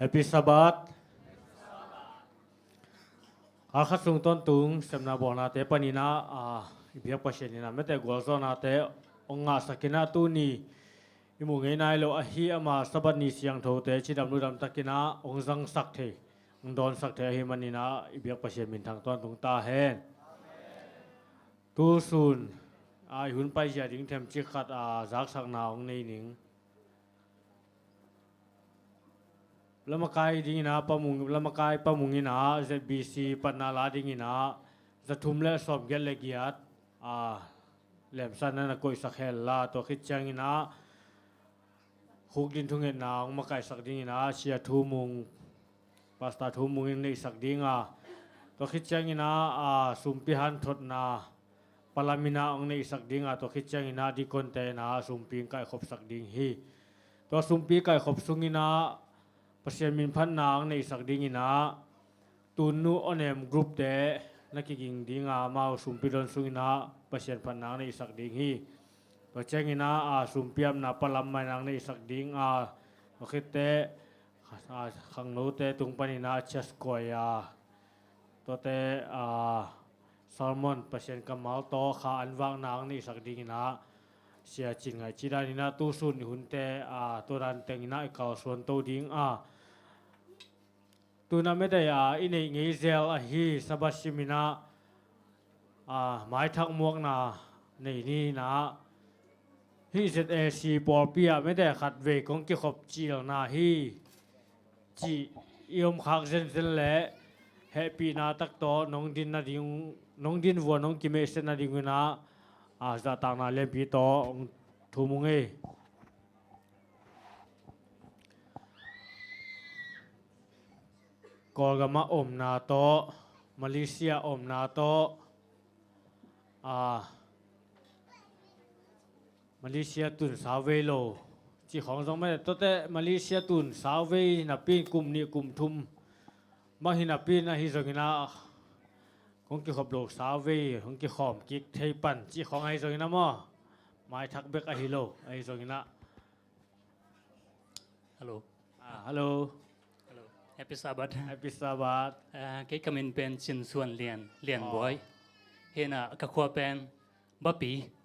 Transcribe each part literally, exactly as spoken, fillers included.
Happy Sabbath. Kha khat sung tawntung sepna bawlnate panin ah, ah, i biak Pasian in ah mete gualzawhnate hong ngahsak in ah, tuni i muh ngei nai lo ahi ama Sabbath ni siangthote cidam ludam takin ah hong zangsak thei, hong dawnsak thei ahih manin ah i biak Pasian minthang tawntung ta hen. Tu sun, ah, i hun paizia ding themcik khat, ah, zaksakna hong nei ning. Lamakai dingin ah pamung, lamakai pamung in ah Z B C panna la dingin ah za thum le sawmgiat le giat, ah, lemsan na na koihsak hen la, tua khit ciangin ah Khuk Din thungetna hong makaihsak dingin ah Sia Thu Mung, Pastor Thu Mung in neihsak ding a, tua khit ciangin ah, ah, sumpi hanthotna palam in ah hong neihsak ding a, tua khit ciangin ah deaconte in ah sumpi hong kaihkhopsak ding hi. Tua sumpi kaihkhop sungin ah Pasian min phatna hong neihsak dingin ah Tunnu Onem groupte na kiging ding a, amau sumpi don sungin ah Pasian phatna hong neihsak ding hi. Tua ciangin ah, ah, sumpi apna palam mah in ah hong neihsak ding a, tua khitteh, ah, khangnote tung panin ah church choir a, tuate, ah, sermon, Pasian kammal tawh kha an vakna hong neihsak dingin ah Sia Cin Ngaih cih danin ah tu sun i hunte, ah, tua dan tengin ah i kalsuan to ding a, tu in ah mete, ah, i neih ngei zel ahi Sabbath simin ah, ah, maithak muakna nei ni in ah, hih Z A C pawlpi ah mete khatvei kong kikhop cilna hi cih i om khak zenzen leh hehpihna tak tawh nong din nading, nong din vua nong kimehset nading un ah, ah, zahtakna lianpi tawh hong thum ung ei. Kawlgam ah omna tawh, Malaysia omna tawh, ah, Malaysia tun sauvei lo cih khawng zong mah, tuate Malaysia tun sauvei napi in kum nih kum thum bang hi napi in ahi zongin ah kong kikhop lo sauvei hong kikhawm kik thei pan cih khawng ahi zongin ah maw, maithak bek ahi lo ahi zongin ah. Hello. Ah, hello. Hello. Happy Sabbath. Happy Sabbath. Ah, kei ka min pen Cin Suan Lian, Lian Bawi. Hi in ah ka khua pen Bapi.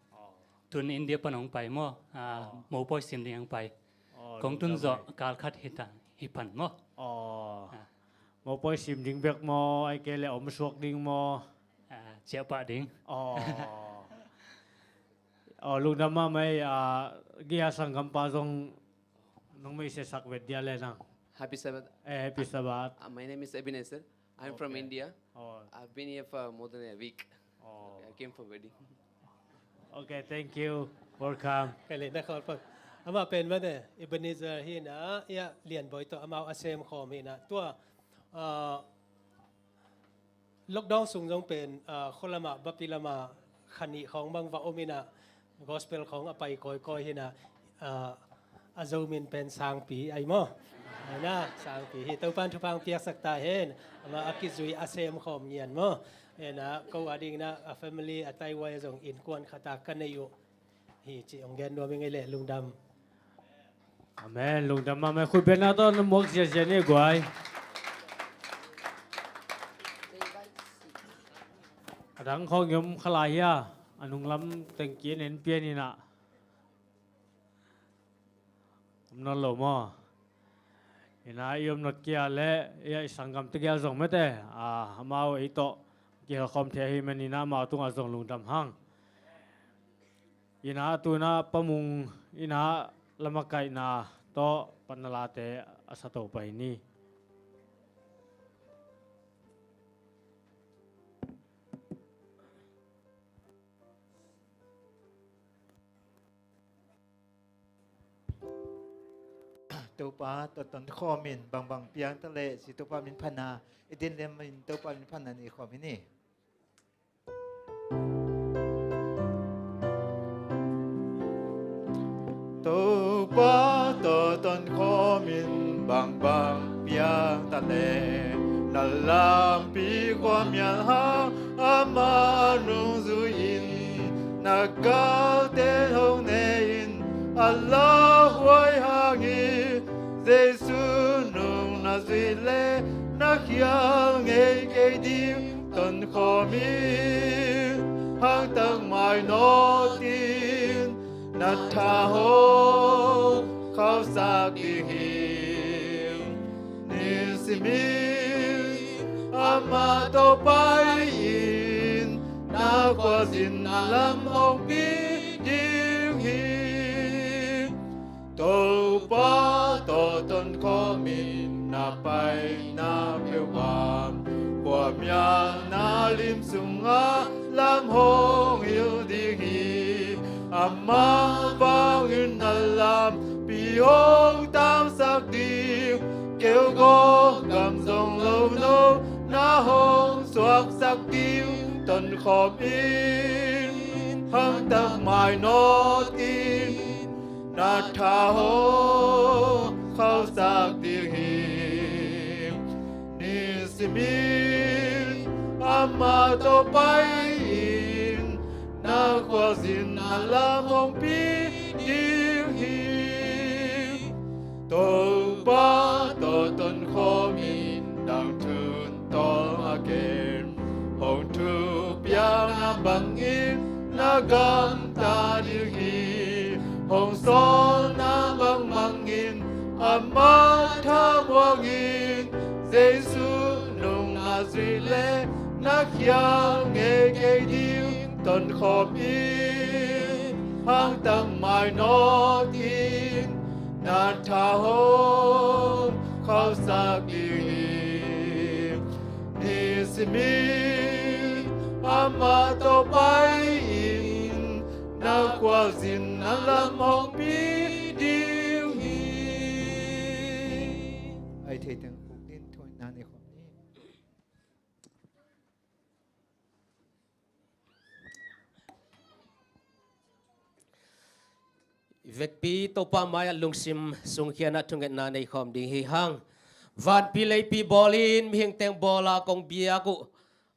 Tun India pan hong pai maw? Ah, mopawi sim ding hong pai. Kong tun zawh kal khat hi ta, hi pan maw? Ah. Mopawi sim ding bek maw, ahih kei leh om suak ding maw? Ah, ciah pah ding. Aw, lungdam mahmah ei, ah, Gia sanggampa zong nong message sak vet dia le nang. Happy Sabbath. Eh, happy Sabbath. Uh, my name is Ebenezer. I'm from India. Oh. I've been here for more than a week. Oh. I came for wedding. Okay, thank you. Welcome. Kei le na khol pan. Amah pen mah ne, Ebenezer hi in ah, Lian Bawi tawh amau a sem khawm hi in ah. Tua, ah, lockdown sung zong pen, ah, khua lamah, Bapi lamah kha nih khawng bang va om in ah, gospel khawng a pai kawikawi hi in ah, ah, a Zo min pen Sangpi ahi maw? Ahi na, Sangpi hi. Topa'n thupha hong piaksak ta hen. Amah a kizui a sem khawm ngian maw? Hi in ah, ko a dingin ah, a family a Taiwan zong innkuan khat a ka nei uh hi cih hong gen nuam ing ei leh, lungdam. Amen. Lungdam mahmah. Khutbetna tawh na muak ziazia ni guai. A dang khawng i om kha lai hia? A nunglam teng ki en en pian in ah. Om nawn lo maw? Hi in ah i om nawn kei a leh, i a i sanggam tegel zong mete, ah, amau ei tawh kihel khawm thei ahih manin ah amau tungah zong lungdam hang. Hi in ah tu in ah pamung in ah lamakaihna tawh panna late a sa to pah hi ni. Topa tawh tonkhawm in bangbang piang ta leh ci, Topa min phatna i din lem in Topa min phatna nei khawm hi ni. Topa tawh tonkhawm in bangbang piang ta leh, na lampi khuamial hang amah nungzui in, na galte hong ne in, a lauhuai hang in Jesu nung le na khial ngei kei ding tonkhawm in, hangtak mai nawtin na tha hong khauhsak ding hi. Nisimin amah tawh pai-in na khuazin a lam hong pi ding hi. Topa tawh tonkhawm in na paina peuhmah khuamial na lim sungah lam hong hilh ding hi. Amah vangin na lampi hong tamsak ding, keu gawh gam zong lo no na hong suaksak ding tonkhawm in, hangtak mai nawtin na tha hong khauhsak ding hi. Nisimin amah tawh pai-in na khuazin a lam hong pi ding hi. Topa tawh tonkhawm in nang thu tawng a ken hong thupiakna bangin na gamta ding hi. Hong sawlna bangmangin amah thamuangin, Jesu nung na zuih le na khial ngei kei ding tonkhawm in, hangtak mai nawtin na tha hong khauhsak ding hi. Nisimin amah tawh pai-in na khuazin a lam hong pi ding hi. Ai thei teng kuk din thuanna nei khawm ni. Vekpi Topa mai-ah lungsim sungkhiatna thungetna nei khawm ding hi hang. Vanpi leipi bawlin mihing teng bawla kong biak uh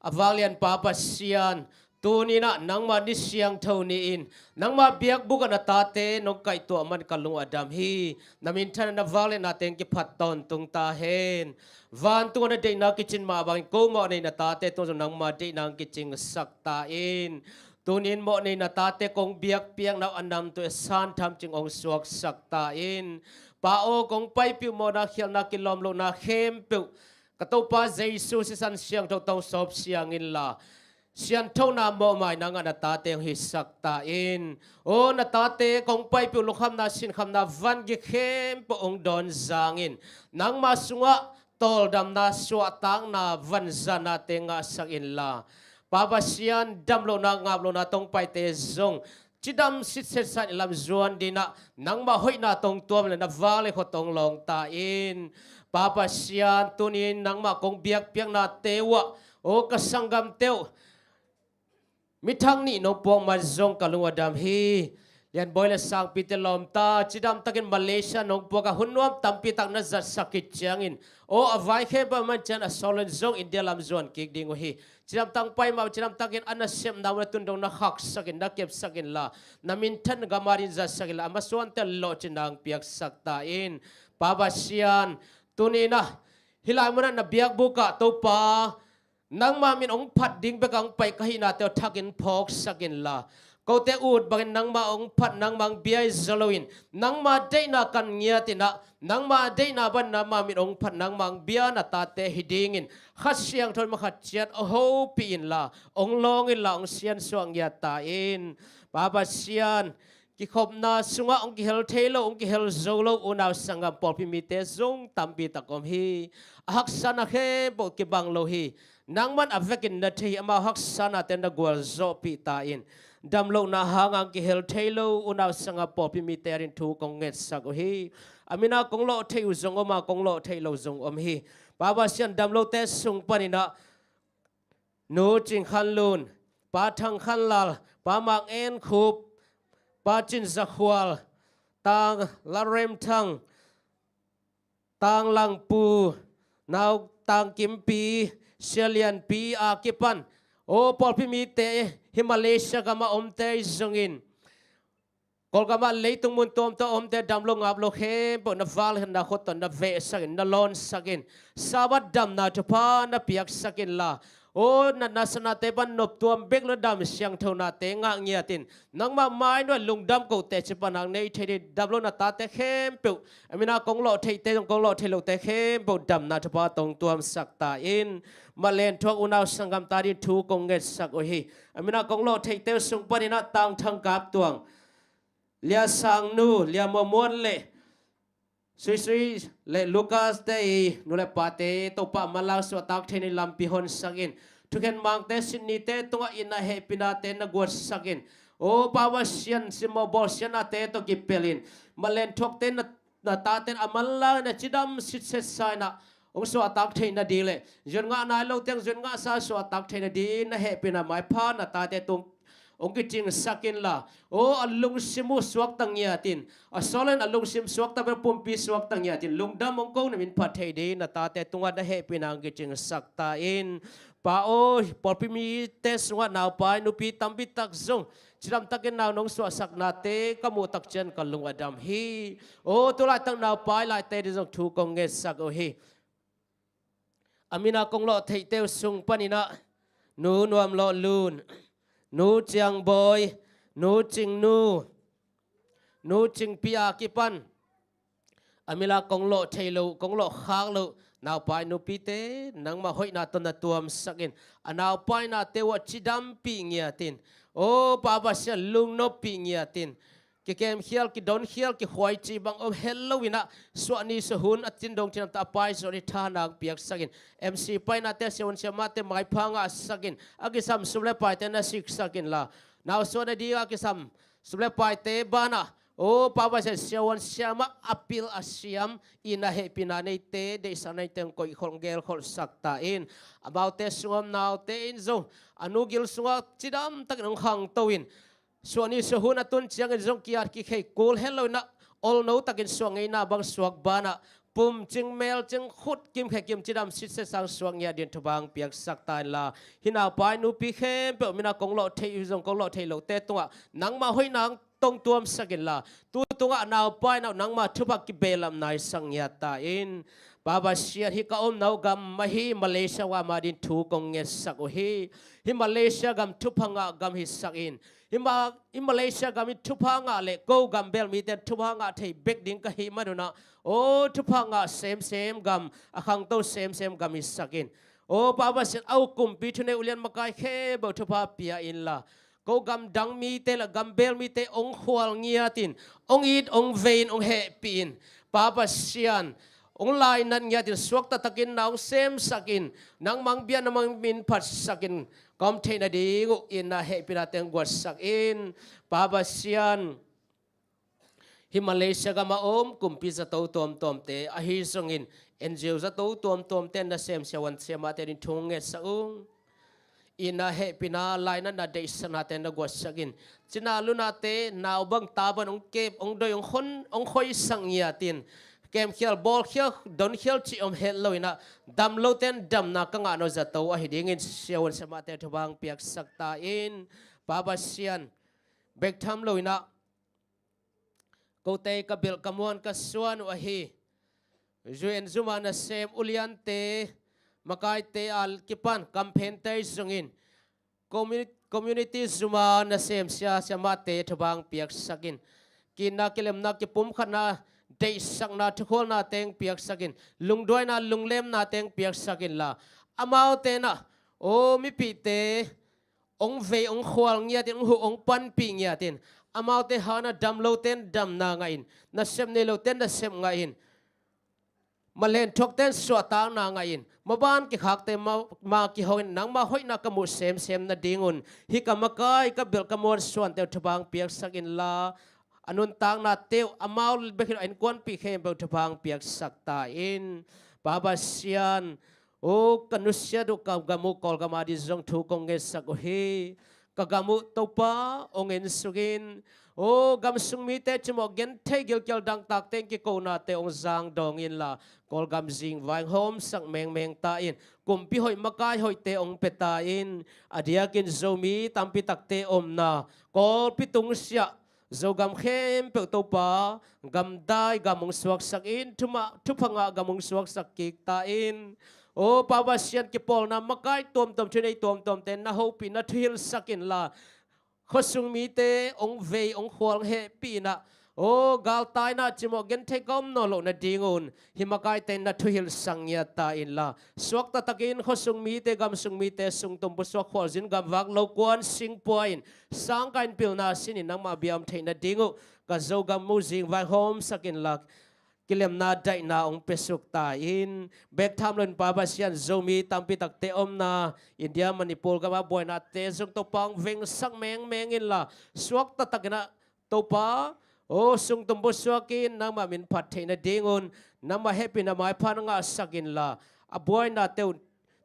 a vanglianpa Pasian, tuni-in ah nangmah ni siangtho ni-in nangmah biakbukah na tate nong kaihtuah man ka lung a dam hi. Na minthan na vangliatna teng kiphat tawntung ta hen. Vantung ah na deihna kicin mah bangin ko mawhnei na tate tungah zong nangmah deihna hong kicingsak ta in. Tuni-in mawhnei na tate kong biakpiakna uh a namtui a santhamcing hong suaksak ta in. Pa aw, kong paipih uh mawhna khialhna kilawm lohna khempeuh ka Topa Jesu sisan siangtho tawh sawp siang inla, sianthona mawhmaina ngah na tate hong hisak ta in. Aw, na tate kong paipih uh lungkhamna sinkhamna vangik khempeuh hong dawn zangin, nangma sungah tawldamna suahtakna vanzanate ngahsak inla, Pa Pasian, damlohna ngaplohna tawh hong paite zong cidam sitset sa-in i lamzuan dingin ah nangmah hoihna tawh hong tuam le na vang le khua tawh hong lawng ta in. Pa Pasian, tuni-in nangmah kong biakpiaknate uhah aw ka sanggamte uh mithak nih nong puak man zong ka lung a dam hi. Lianbawi le sangpite lawmta cidamtakin Malaysia nong puak a hun nuam tampi tak na zatsak khit ciangin, aw a vai khempeuh a man ciang a sawlin zong India lam zuan kik ding uh hi. Cidamtak pai mah cidamtakin a nasepna mun a tun dong na khaksakin na kepsak inla, na minthan gam adingin zatsak inla, a masuante lawhcinna hong piaksak ta in. Pa Pasian, tuni-in ah hih lai munah na biakbukah Topa, nangma min hong phat ding bekah hong pai ka hihnate uh thakin phawksak inla, kote ut bangin nangma hong phat nangma hong bia hi zaw loin, nangma deihna kan ngiat inah, nangma deihna bangin nangma min hong phat nangma hong bia na tate hi dingin Kha Siangtho in mah khat ciat hong hopih inla, hong lawng inla, hong siansuah ngiat ta in. Pa Pasian, kikhopna sungah hong kihel thei lo, hong kihel zo lo unau sanggam pawlpi mite zong tampi tak om hi. A haksatna khempeuh kibang lo hi. Nangman a vekin na thei hi, amau haksatnate na gualzawhpih ta in. Damlohna hanga hong kihel thei lo unau sanggam pawlpi mite adingin thu kong ngetsak uh hi. A mina kong lawh theih uh zong om a, kong lawh theih lo zong om hi. Pa Pasian, damlote sung paninah Nu Cing Khan Lun, Pa Thang Khan Lal, Pa Mang En Khup, Pa Cin Za Khual, Tang Lalrem Thang, Tang Lang Pu, Nau Tang Kim Pi, Sia Lian Pi a kipan, aw pawlpi mite, hih Malaysia gama omte zongin Kawlgam ah leitung mun tuamtuam a omte dam lo ngap lo khempeuh na valkhatna khut tawh na vehsak in, na lawnsak in, Sabbath damna thupha na piaksak inla, aw na nasanate pan noptuam bek lo dam siangthonate ngah ngiat in, nangmah mai nuai lungdam kote ci pan hang nei thei ding, dam lo na tate khempeuh, a min a kong lawh theihte zong kong lawh theih lote khempeuh damna thupha tawh hong tuamsak ta in. Mah lenthuak unau sanggamte ading thu kong ngetsak uh hi. A min a kong lawh theihte uh sung panin ah Tang Thang Kap Tuang, Lia Sang Nu, Lia Mua Muan le Sui Sui le Lucas te i nu le pate Topa manlang suahtak thei ni lampi honsak in, thukhen mangte Sydney te tungah i na hehpinate na guatsak in, aw Pa Pasian, simmawh bawlsiatnate tawh kipelh in, mah lenthuakte na, na taten a manlang in a cidam sitset sa in ah hong suahtak theih nading le zuan ngah nai lote hong zuan ngahsa suahtak theih nading na hehpihna maipha na tate tung hong kicingsak inla, aw a lungsim uh suakta ngiat in, a sawl in a lungsim suakta bek pumpi suakta ngiat in, lungdam hong ko na min phat theih ding na tate tungah na hehpihna hong kicingsak ta in. Pa aw, pawlpi mite sungah naupai nupi tampi tak zong cidamtakin nau nong suahsaknate ka muh tak ciang ka lung a dam hi. Aw tu laitak naupai laite ding zong thu kong ngetsak uh hi. A min a kong lawh theihte uh sung panin ah Nu Nuam Lawh Lun, Nu Ciang Bawi, Nu Cing Nu, Nu Cing Pi a kipan a min a kong lawh thei lo, kong lawh khak lo naupai nupite nangmah hoihna tawh na tuamsak in, a naupainate uh a cidampih ngiat in, aw Pa Pasian, lungnoppih ngiat in, kikemkhial, kidonkhial, kikhuaici bang om het lo in ah, suahni suahhun a cin dong cinamte a paisuah ni tha nang piaksak in, M C painate siavuan siamahte maipha ngahsak in, a kisam sum le paite na siksak inla, nau suah nading a kisam sum le paite banah, aw Pa Pasian, siavuan siamah a pil a siam i na hehpihna neite, deihsakna neite hong koihkholh gelkholhsak ta in. Amaute sungah om naute in zong a nu gil sungah cidamtakin hong khangto in, suahni suahhun a tun ciangin zong ki-at kikhei kul het lo in ah, olno takin suah ngeina bang suak banah, pumcing melcing khut kimkhe kim cidam sitset sang suak ngiat ding thupha hong piaksak ta inla, hih naupai nupi khempeuh min a kong lawh theih uh zong kong lawh theih lote tungah nangmah hoihna hong tong tuamsak inla, tu tungah a naupai nau nangmah thupha kibelap naisak ngiat ta in. Pa Pasian, hih ka omna uh gam ahi Malaysia gam ading thu kong ngetsak uh hi. Hih Malaysia gam thupha ngah gam hisak in, hih Ma-, hih Malaysia gam in thupha ngah le ko gam bel mite thupha ngah thei bek ding ka hih manun ah, aw thupha ngah semsem gam, a khangto semsem gam hisak in. Aw Pa Pasian, a uh kumpi thunei ulian makai khempeuh thupha pia inla, ko gam dang mite le gam bel mite hong khual ngiat in, hong it hong vei in, hong hehpih in. Pa Pasian, hong lainat ngiat in, suakta takin na hong semsak in, nangmah hong biak, nangmah hong min phatsak in, ka om theih nading uh i na hehpihnate hong guatsak in. Pa Pasian, hih Malaysia gam a om kumpi zato tuamtuamte ahi zongin, N G O zato tuamtuamte, nasem siavuan siamahte ading thu hong ngetsak ung. I na hehpihna, lainatna, deihsaknate na guatsak in. Cina lunate nau bang ta bang hong kep, hong doi, hong khon, hong khoisak ngiat in, kemkhial, bawlkhial, donkhial cih om het lo in ah, dam lote in damna ka ngah nop zato ahi dingin siavuan siamahte thupha hong piaksak ta in. Pa Pasian, bek tham lo in ah, kote ka belh ka muan ka suan uh ahi U N zum a nasem uliante, makaite a kipan kamphente zongin, communi-, community zum a nasem sia siamahte thupha hong piaksak in. Ki-itna, kilemna, kipumkhatna, deihsakna, thukhualnate hong piaksak in. Lungduaina, lunglemnate hong piaksak inla, amaute in ah, aw mipihte hong vei, hong khual ngiat in, hong huh, hong panpih ngiat in. Amaute hangin a dam lote in damna ngah in, nasep nei lote in nasep ngah in, mah lenthuakte in suahtakna ngah in, maban kikhakte ma, ma kihong in, nangmah hoihna ka muh semsem nadingun hih ka makai, ka belh ka muan suante uh thupha hong piaksak inla, a nuntaknate uh amau bek hi lo, a innkuanpih khempeuh thupha hong piaksak ta in. Pa Pasian, aw ka nusiat uh ka gam uh Kawlgam ading zong thu kong ngetsak uh hi. Ka gam uh Topa hong ensuk in. Aw gam sung mite cimawh genthei gilkial dangtakte in kikonate hong zangdawng inla, Kawlgam zingvai hong hawmsak mengmeng ta in. Kumpi hoih, makai hoihte hong pia ta in. A diakin Zomi tampi takte omna Kawlpi tungsiah Zogam khempeuh Topa, gamdai gam hong suaksak in, thumah thupha ngah gam hong suaksak kik ta in. O Pa Pasian, kipawlna makai tuamtuam, thunei tuamtuamte na hopih, na thuhilhsak inla, khuasung mite hong vei, hong khual, hong hehpih inah, o galtaina cimawh genthei ka om nawn loh nadingun hih makaite na thuhilhsak ngiat ta inla, suakta takin khuasung mite, gamsung mite, sungtum pusuak, khualzin gamvak, lokuan singpua in, sangka in, pilna sinin nangmah bia om theih nading uh ka Zogam uh zingvai hawmsak inla, kilemna daihna hong piasuk ta in. Bek tham loin Pa Pasian, Zomi tampi takte omna India, Manipur gamah buainate zong Topa hong vengsak mengmeng inla, suakta takinah Topa, o sungtum pusuak in, nangmah min phat theih nadingun, nangmah hehpihna maipha na ngahsak inla, a buainate uh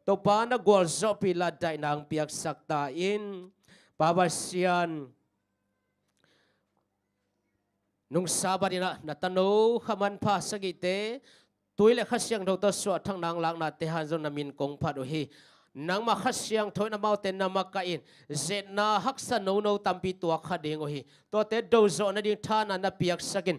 Topa na gualzawhpih la, daihna hong piaksak ta in. Pa Pasian, nungsa bat inah na tano kha manpha sagihte tui le Kha Siangtho tawh suahthak nang laknate hang zong na min kong phat uh hi. Nangmah Kha Siangtho in amaute na makaih in, zetna haksa nono tampi tuak kha ding uh hi. Tuate dozawh nading thahatna na piaksak in,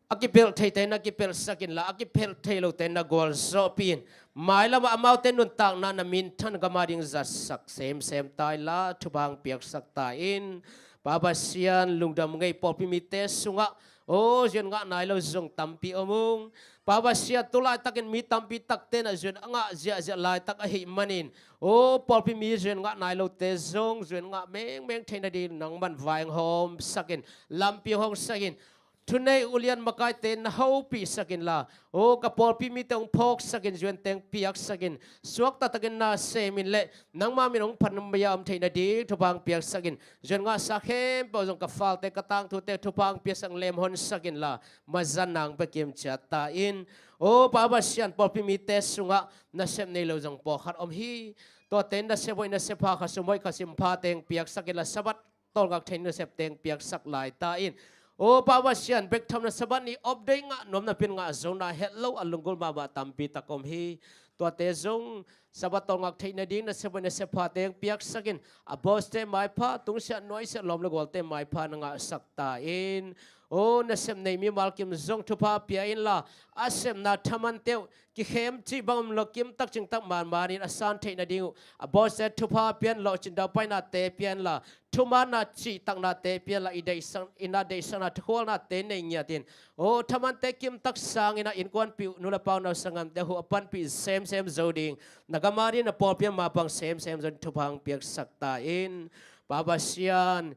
a kipelh theite na kipelhsak inla, a kipelh thei lote na gualzawhpih in, mailamah amaute nuntakna na minthan gam ading zatsak semsem ta inla, thupha hong piaksak ta in. Pa Pasian, lungdam ngei, pawlpi mite sungah o zuan ngah nai lo zong tampi om ung. Pa Pasian, tu laitakin mi tampi takte na zuan a ngah ziahziah laitak ahih manin, o pawlpi mi zuan ngah nai lote zong zuan ngah mengmeng theih nading nangman vai hong hawmsak in, lampi hong hawmsak in, thunei ulian makaite na hopihsak inla, o ka pawlpi mite hong phawksak in, zuan teng piaksak in, suakta takin na sem in leh nangmah min hong phat, nangmah bia om theih nading thupha hong piaksak in, zuan ngahsa khempeuh zong ka falte, ka tangthute thupha hong piaksak, lemhonsak inla, mazan nang pia kimciat ta in. O Pa Pasian, pawlpi mite sungah nasep nei lo zong pawlkhat om hi. Tuate in nasep hoih, nasep pha, khasum hoih, khasum pha teng piaksak inla, Sabbath tawlngak thei nasep teng piaksak lai ta in. O Pa Pasian, bek thamna Sabbath ni update ngah nuam, na pin ngah zona het lo a lunggulh mahmah tampi tak om hi. Tuate zong Sabbath tawlngak theih nading nasep hoih, nasep pha teng piaksak in, a bawlte maipha, tungsiah nuaisiah lawm le gualte maipha na ngahsak ta in. O nasep nei mimal kim zong thupha pia inla, a sepna thamante uh kikhem cih bang om lo, kimtak cingtak manmanin a san theih nading uh, a bawlte thupha pia in, lawhcin daupainate pia inla, thumaanna cihtaknate pia inla, i deihsak, i na deihsakna thukhualnate nei ngiatin, o thamante kimtak sang inah, innkuanpih uh, nu le pa uh, nausa ngamte uh a panpih semsem zo ding, na gam ading, na pawlpi a mapang semsem zo ding thupha hong piaksak ta in. Pa Pasian,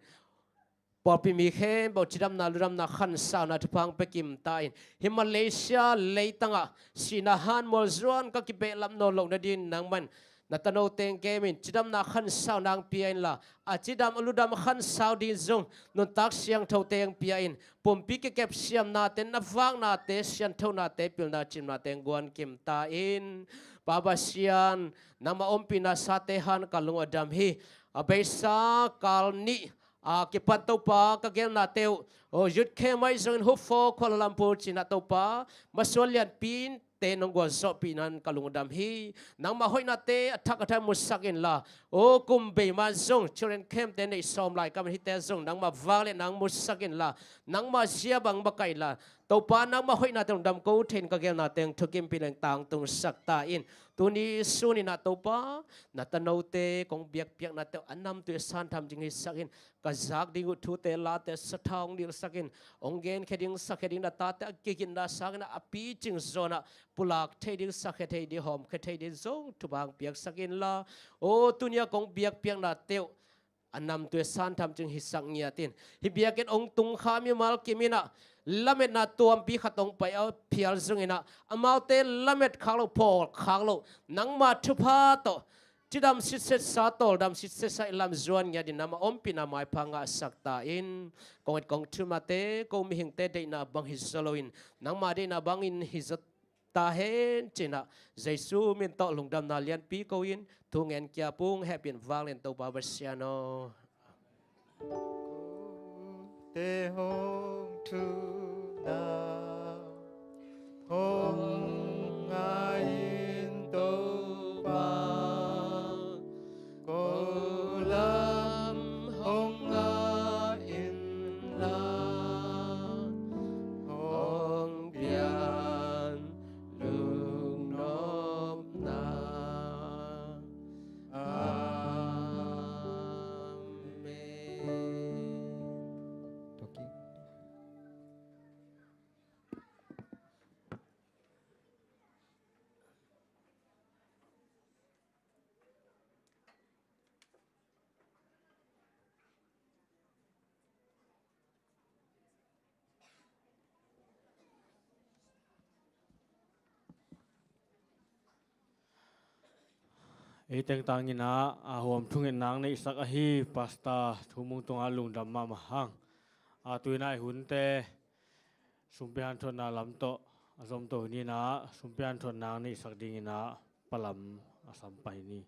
pawlpi mi khempeuh cidamna, ludamna, khansauna thupha hong pia kim ta in. Hih Malaysia leitangah sihna hanmual zuan ka kibehlap nawn loh nading nangman na tano teng kemin cidamna, khansauna hong pia inla, a cidam a ludam a khansau ding zong nuntak siangtho teng pia in, pumpi kikep siamnate, na vaknate, sianthonate, pilna cimnate hong guan kim ta in. Pa Pasian, nangmah ompihna sate hang ka lung a dam hi. A beisa kal nih a kipan Topa, ka gelnate uh, o youth camp ahi zongin, Hup Four, Kuala Lumpur cinah Topa, masuan lianpite nong gualzawhpih nan ka lung a dam hi. Nangmah hoihnate a thak a thak musak inla, o kum bei ma zong children camp te neih sawm lai ka man, hihte zong nangmah vangliatna hong musak inla, nangmah zia bang makaih inla, Topa, nangmah hoihnate lungdam ko thei in, ka gelnate hong thukimpih leng tangtungsak ta in. Tuni sun inah Topa, na tanote kong biakpiaknate uh a namtui a santham cing hisak in, ka zak ding uh thute, late, sathau hong nilhsak in, hong genkhia ding, sakhia ding, na tate a kigitna sangin a picing zawnah pulak thei ding, sakhia thei ding, hawmkhia thei ding zong thupha hong piaksak inla, o tuni a kong biakpiaknate uh a namtui a santham cing hisak ngiat in. Hih biakinn hong tungkha mimal kim inah lametna tuampi khat hong pai a phial zong inah, amaute lamet khak loh, phawl khak loh, nangmah thupha tawh cidam sitsetsa, tawldam sitsetsa i lam zuan ngiat in, nangmah ompihna maipha ngahsak ta in. Kong et kong thumate, ko mihingte deihna bang hi zaw loin, nangmah deihna bangin hi zaw ta hen cinah, Jesu min tawh lungdamna lianpi ko in thu ngen kia pung, hehpih in vanglian Topa Pasian aw. Te hong thuna hong ngah in Topa, ko lam hong ngah in la. Ei tengtang in ah, a huam thungetna neihsak ahi Pastor Thu Mung Tung ah lungdam mahmah hang. A tu in ah i hunte sumpi hanthotna lam tawh a zomto ni in ah, sumpi hanthotna neihsak ding in ah palam a sam pah ni.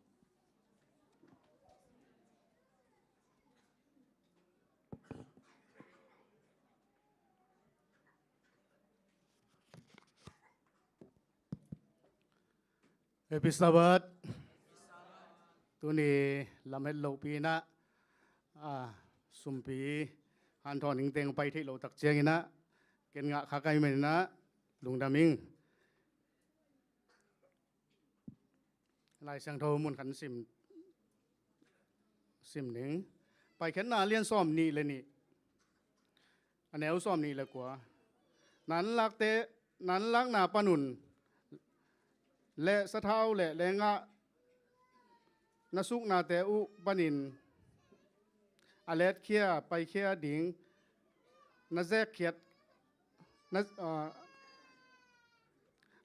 Happy Sabbath. Tuni lam het lohpi in ah, a, sumpi hanthawn ning teng pai theih loh tak ciangin ah, ken ngah kha ka hih manin ah lungdam ing. Lai Siangtho mun khat sim, sim ning. Paikhiatna lian sawm nih le nih, a neu sawm nih le kua. Nan lakte, nan lakna panun le sathau le lengah na suknate uh panin a letkhia paikhia ding, na zekkhiat, na, ah,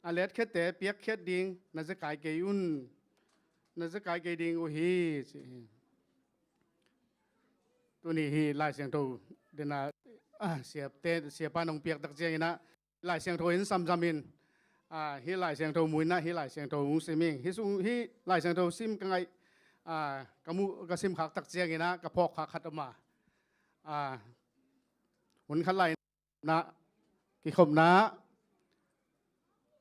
a letkhiate piakkhiat ding na zekai kei un, na zekai kei ding uh hi, ci hi. Tuni hi Lai Siangtho dena, ah, siate, siapa nong piak tak ciangin ah Lai Siangtho in samsam in, ah, hi Lai Siangtho mu in ah hi Lai Siangtho hong sim ing. Hi sung hi Lai Siangtho sim ka ngaih, ah, ka mu, ka sim khak tak ciangin ah ka phawk khak khat om a. Ah, hun khat lai na kikhopna,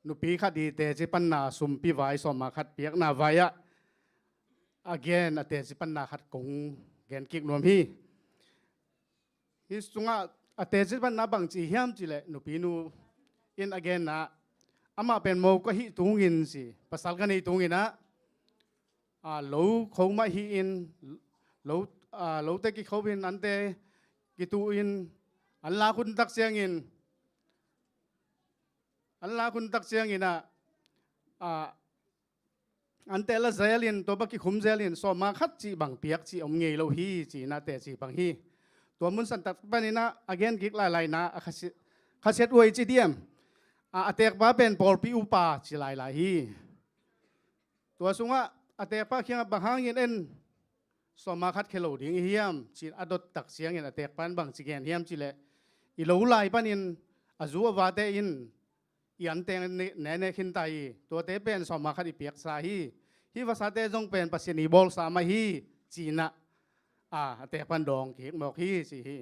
nupi khat i teci panna sumpi vai sawma khat piakna vai ah a gen, a teci panna khat kong gen kik nuam hi. Hi sungah a teci panna bangci hiam cih leh, nupinu in a genna, amah pen mo ka hih tungin ci, pasal ka nei tungin ah, a, lo kho mah hi-in, lo, a, lote kikho in, ante kitu in, an lak hun tak ciangin, an lak hun tak ciangin ah, a, ante la zel in, tua bang kikhum zel in, sawma khat cih bang piak cih om ngei lo hi, ci-in ah teci bang hi. Tua mun san tak panin ah a gen kik lailai na, a khasiat, khasiat uh i ci diam, a, a tekpa pen pawlpi upa ci lailai hi. Tua sungah a tekpa kiangah bang hangin en sawma khat khia lo ding i hiam, ci-in a dot tak ciangin a tekpa in bangci gen hiam cih leh, i lo lai panin a zu a vate in i ante ne, ne, ne khin ta hi. Tuate pen sawma khat i piaksa hi. Hih vasate zong pen Pasian i bawlsa mah hi, ci-in ah, a, a tekpa in dawng kik mawk hi, ci hi.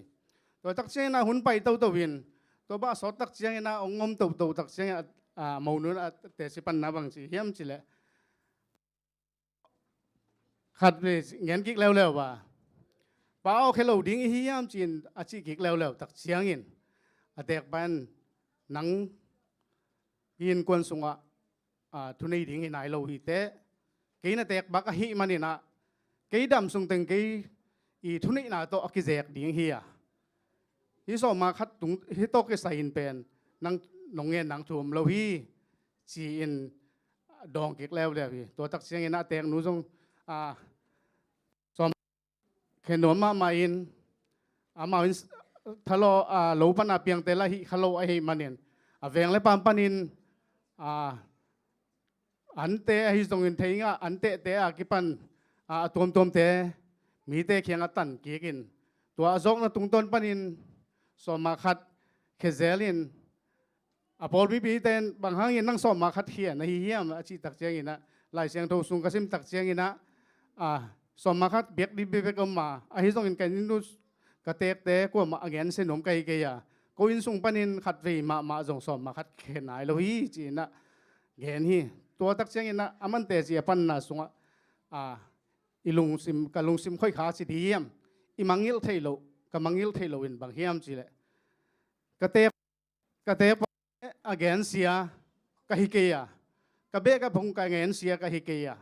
Tua tak ciangin ah hun pai toto in, tua bang a sawt tak ciangin ah hong om toto tak ciangin ah, a, monu in a teci panna bangci hiam cih leh, khat vei ngen kik leuleu a, pa aw, khia lo ding i hiam, ci-in a cih kik leuleu tak ciangin a tekpa in, nang innkuan sungah, a, thunei ding hi nai lo hi teh, kei na tekpa ka hih manin ah, kei dam sung teng kei i thuneihna tawh a kizek ding hi a, hih sawma khat tung, hih tawh kisai in pen nang, nong ngen nang thu om lo hi, ci-in dawng kik leuleu hi. Tua tak ciangin ah a teknu zong, a, sawm khe nuam mahmah in, amau in thalo, a, lo pana piangte lah hih kha lo ahih manin, a veng le pam panin, a, ante ahi zongin thei ngah, antehte a kipan, a, a tuamtuamte mite kiangah tan kik in, tua a zawkna tungtawn panin sawma khat khia zel in, a pawlpi mite in, bang hangin nang sawma khat khia na hi hiam, a cih tak ciangin ah, Lai Siangtho sung ka sim tak ciangin ah, a, sawma khat biak ding bekbek om a, ahi zongin ka inn uh, ka tekte kuamah a gensia nuam ka hi kei a, ko inn sung panin khat vei mahmah zong sawma khat khia nai lo hi, ci-in ah gen hi. Tua tak ciangin ah, a mante ci a panna sungah, a, i lungsim, ka lungsim khoih kha ci diam, i mangngilh theih loh, ka mangngilh theih loh in bang hiam cih leh, ka tek, ka tekpa a gensia ka hi kei a, ka beh ka phung ka gensia ka hi kei a,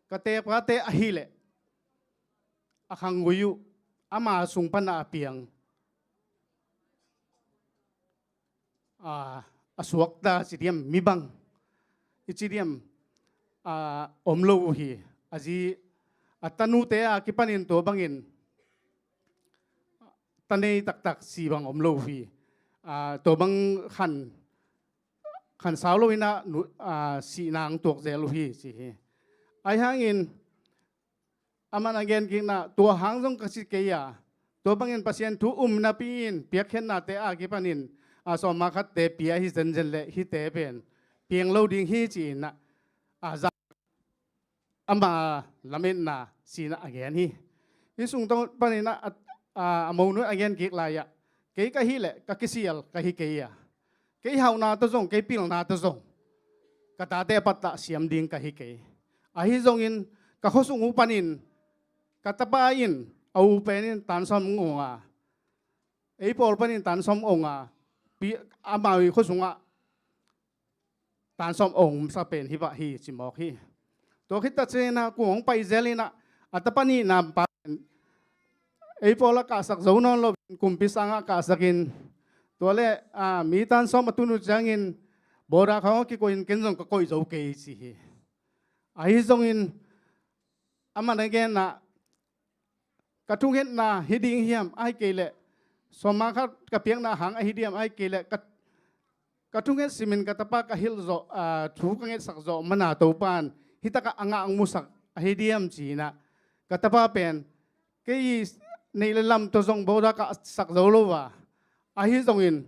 ka tekpate ahih leh a khanggui uh ama sung pana a piang, a, a suakta ci diam, mi bang i ci diam, a, om lo uh hi. A zi, a tanute a kipanin tua bangin ta nei taktak si bang om lo uh hi. A, tua bang khan, khan sau lo in ah, nu, a, sihna hong tuak zel uh hi, ci hi. Ahi hangin Aman a genkikna, tua hang zong ka ci kei a, tua bangin Pasian thu um napi in piakkhiatnate a kipanin a sawmnga khatte pia hi zenzen leh hihte pen piang lo ding hi ci-in ah, a za ama lametna ci-in ah a gen hi. Hih sung tawh panin ah, a, a, a monu a genkik lai-ah, kei ka hih leh ka kisial ka hi kei a, kei hauhna tawh zong, kei pilna tawh zong ka tate a pattah siam ding ka hi kei. Ahi zongin ka khuasung uh panin ka tapa in, a u pen in tan sawm ong a, ei pawl panin tan sawm ong a, pi-, amau i khuasungah tan sawm ong sa pen hi pah hi ci mawk hi. Tua khit tak ciangin ah kung hong pai zel in ah, a tapa nihna pa pen ei pawl ah kahsak zo nawn lo, kumpi sangah kahsak in, tua leh, a, mi tan sawm a tun uh ciangin border khawng ah kikoih in ken zong ka koih zo kei ci hi. Ahi zongin aman a gen ah, ka thungetna hi ding hiam, ahih kei leh sawmnga khat ka piakna hang ahi diam, ahih kei leh ka, ka thunget simin ka tapa ka hilh zawh, a, thu ka ngetsak zawh man a Topa in hih takah a ngah hong musak ahi diam ci-in ah, ka tapa pen kei neih le lam tawh zong border kahsak zo lo a, ahi zongin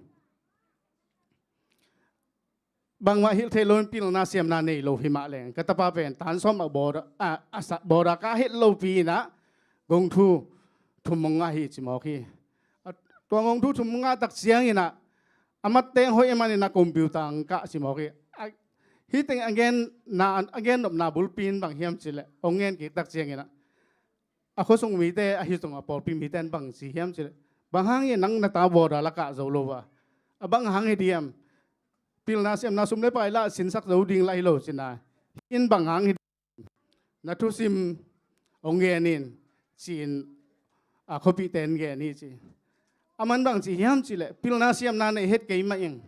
bangmah hilh theih loin pilna siamna nei lo hi mah leng, ka tapa pen tan sawm ah border, a, a sa-, border kah het lopi in ah gong thu thum hong ngah hi ci mawk hi. A, tua gong thu thum hong ngah tak ciangin ah, a matteng hoih ahih manin ah computer hong kah ci mawk hi. A, hih teng a genna, a gennopna bulpi in bang hiam cih leh, hong genkik tak ciangin ah, a khuasung mite, ahi zong a pawlpi mite in bang ci hiam cih leh, bang hangin nang na ta border la kah zo lo a, a bang hang hi diam, pilna siamna sum le pai lah sinsak zo ding lah hi lo cihna, hih in bang hang hi diam, na thusim hong gen in ci-in, a, khuapihte in gen hi ci. Aman bang ci hiam cih leh, pilna siamna nei het kei mah ing,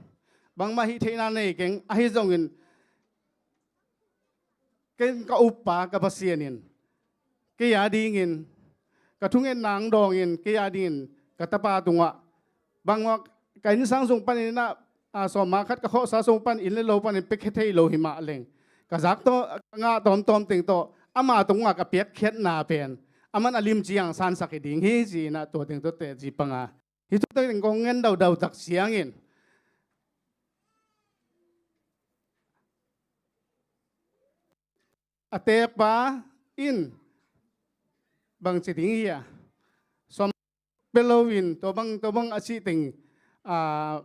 bangmah hih theihna nei keng, ahi zongin ken ka uppa ka Pasian in kei a dingin, ka thungetna hong dawngin kei a dingin ka tapa tungah, bangmah ka innsang sung panin ah, a, sawmnga khat ka khawhsa sung pan, inn le lo panin piakhia thei lo hi mah leng, ka zak tawh, ka ngah tawmtawm teng tawh ama tungah ka piakkhiatna pen aman a limci hong sansak hi ding hi ci-in ah tua teng tawh teci panga, hih thu teng kong gen daudau tak ciangin, a tekpa in bang ci ding hi a, sawm pia loin tua bang, tua bang a cih teng, a,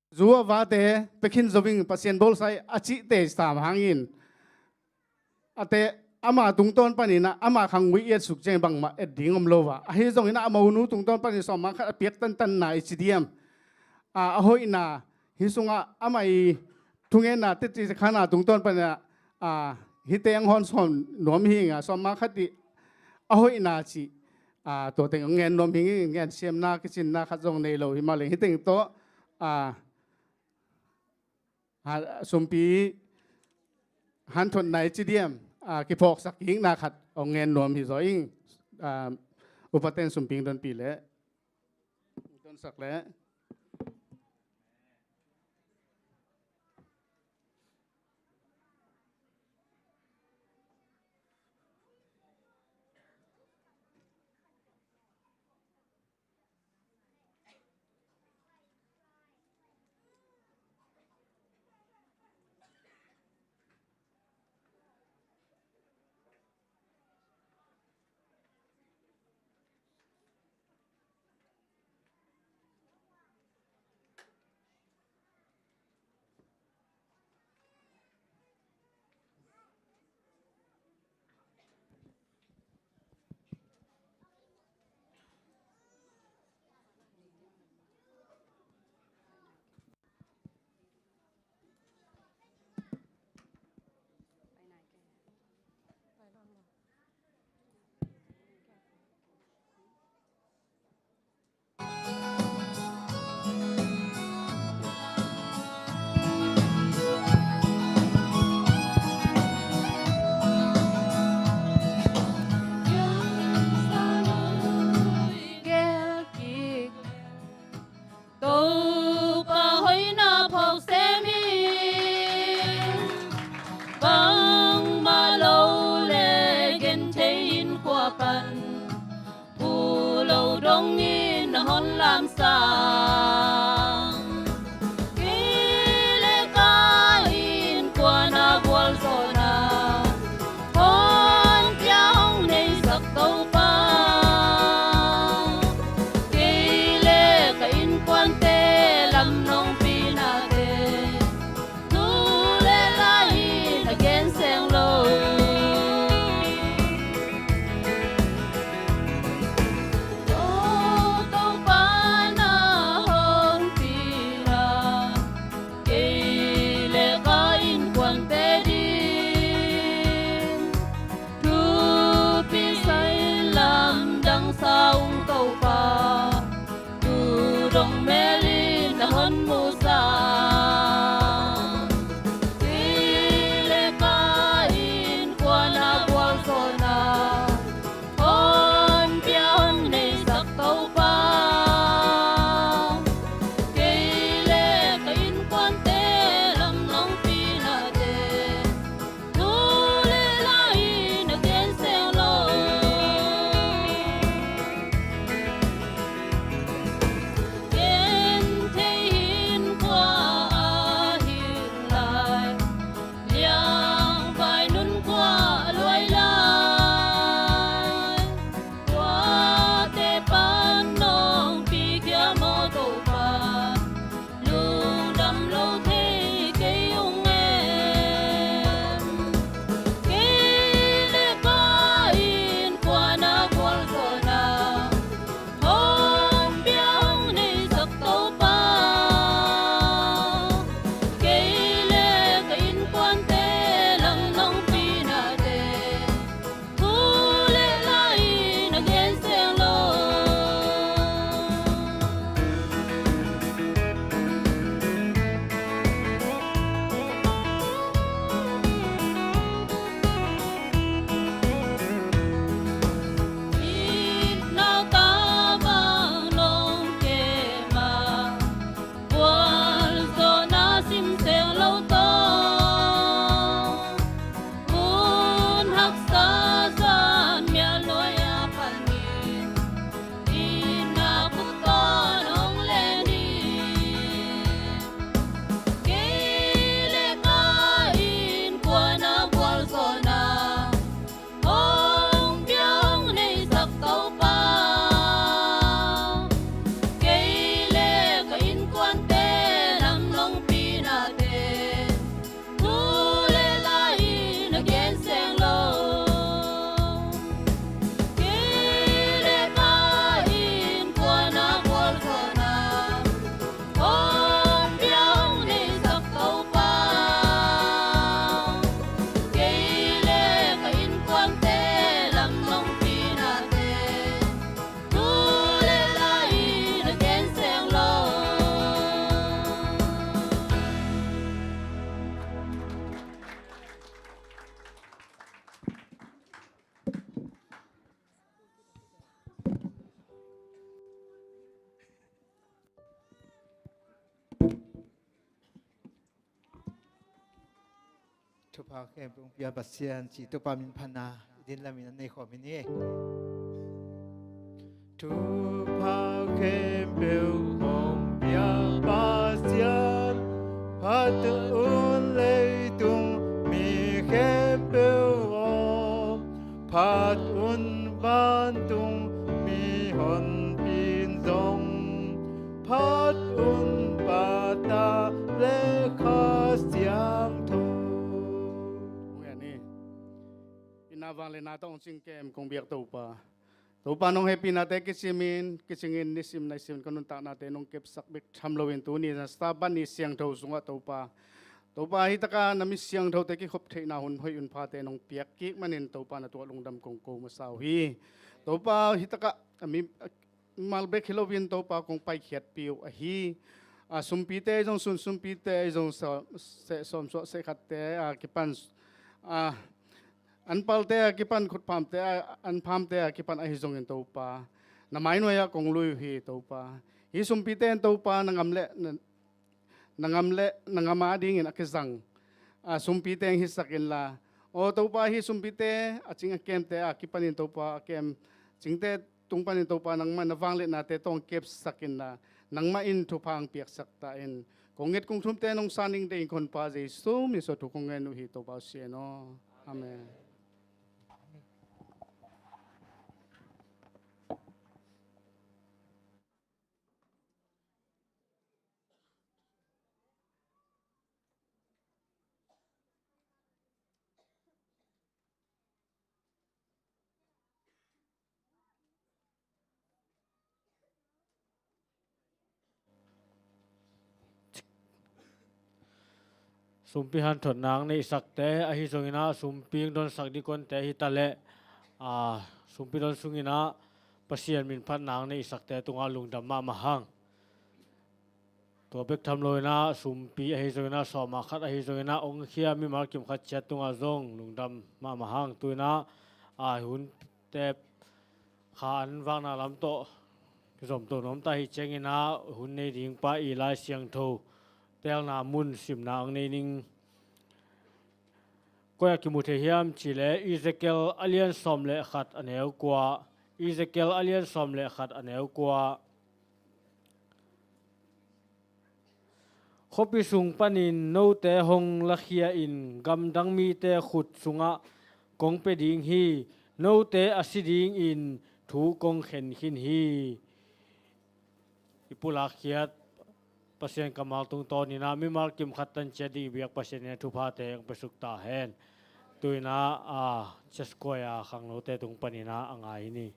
zu a vate pia khin zo ing, Pasian bawlsa ing a cihte sam hangin, a te, ama tungtawn panin ah ama khang ui i et suk ciang bangmah et ding om lo a, ahi zongin ah a monu tungtawn panin sawmnga khat a piak tantanna i ci diam, a, a hoihna, hih sungah amah i thungetna teci khana tungtawn panin ah, a, hihte hong hawm sawn nuam hi ing a, sawmnga khat i a hoihna cih, a, tua teng hong gen nuam hi ing. Ngen siamna kicinna khat zong nei lo hi mah leng, hih teng tawh, a, ha, sumpi hanthotna i ci diam, a, kiphawksak kikna khat hong gen nuam hi zaw ing. A, upaten sumpi hong donpih leh, hong donsak leh. hong musak. Kei le ka innkuan a gualzawhna hong pia hong neisak Topa, kei le ka innkuante lam nong pi nate, thu le la-in a gen seng lo. Genthei hinkhua a hing lai, liangvai nunkhua a luai lai, tuate pan nong pikhia maw Topa, lungdam lo thei kei ung em. Kei le ka innkuan a gualzawhna hong pia hong neisak Topa, kei le ka innkuante lam nong pi nate, thu le la-in a gen seng lo. Itna tabang nong kem a, gualzawhna sim seng lo tawh, hun haksa zan mial nuai a pan in, itna khut tawh nong len in. Kei le ka innkuan a gualzawhna hong pia hong neisak Topa, kei le ka innkuante lam nong pi nate, thu le la-in a gen seng lo. Kei le ka innkuan a gualzawhna hong pia hong neisak Topa, kei le ka innkuante lam nong pi nate, thu le la-in a gen seng lo. Thupha khempeuh hong pia Pasian cih Topa min phatna i din lamin an nei khawm hi ni. Thupha khempeuh hong pia Pasian, phat un leitung mi khempeuh aw, phat un vantung mihonpi in zong, phat un Pa, Ta le Kha Siangtho. Hong en hi. Itna vangliatna tawh hong cing kem kong biak Topa, Topa nong hehpihnate kicimin, kicingin nisim naisim ka nuntaknate nong kepsak bek tham loin tuni na Sabbath ni siangtho sungah Topa, Topa, hi taka na mi siangthote kikhop theihna hun hoih hun phate nong piak kik manin Topa na tungah lungdam kong ko masa uh hi. Topa, hi takah a mimal bek hi loin Topa kong paikhiatpih uh ahi a sumpite ahi zong, sun sumpite ahi zong, sa-, seh sawmsuah seh khatte a kipan, a anpalte a kipan, khutphamte a, anphamte a kipan ahi zongin Topa, na mainuai ah kong lui uh hi Topa. Hi sumpite in Topa na ngam le na, na ngam le na ngam adingin a kizang a sumpite hong hisak inla, aw Topa, hi sumpite a cing a kemte a kipanin Topa, a kem cingte tung panin Topa, nangmah na vangliatnate tawh hong kepsak inla, nangmah in thupha hong piaksak ta in. Kong nget kong thumte nong san ning deih in ka Honpa Jesu min suang thu kong ngen uh hi Topa, Pasian aw. Amen. Sumpi hanthotna hong neihsakte, ahi zongin ah sumpi hong donsak dikonte hi ta leh, aa, sumpi don sungin ah Pasian min phatna hong neihsakte tungah lungdam mahmah hang. Tua bek tham loin ah sumpi ahi zongin ah, sawm ah khat ahi zongin ah, hong khia mimal kim khat ciat tungah zong lungdam mahmah hang. Tu-in ah, a hun tep kha an vakna lam tawh zom to nuam ta hi ciangin ah, hun nei ding pa i Lai Siangtho teelna mun simna hong nei ning. Koi ah kimu thei hiam cih leh, Ezekiel a lian sawm le khat a neu kua. Ezekiel a lian sawm le khat a neu kua. Khuapi sung panin note hong lakhia in, gamdang mite khut sungah kong pia ding hi. Note a si dingin thu kong khen khin hi. I pulak khiat Pasian kammal tungtawnin ah mimal kim khat tan ciat ding i biak Pasian in ah thuphate hong pia suk ta hen. Tu-in ah, a, Church Choir khangnote tung panin ah a ngai ni.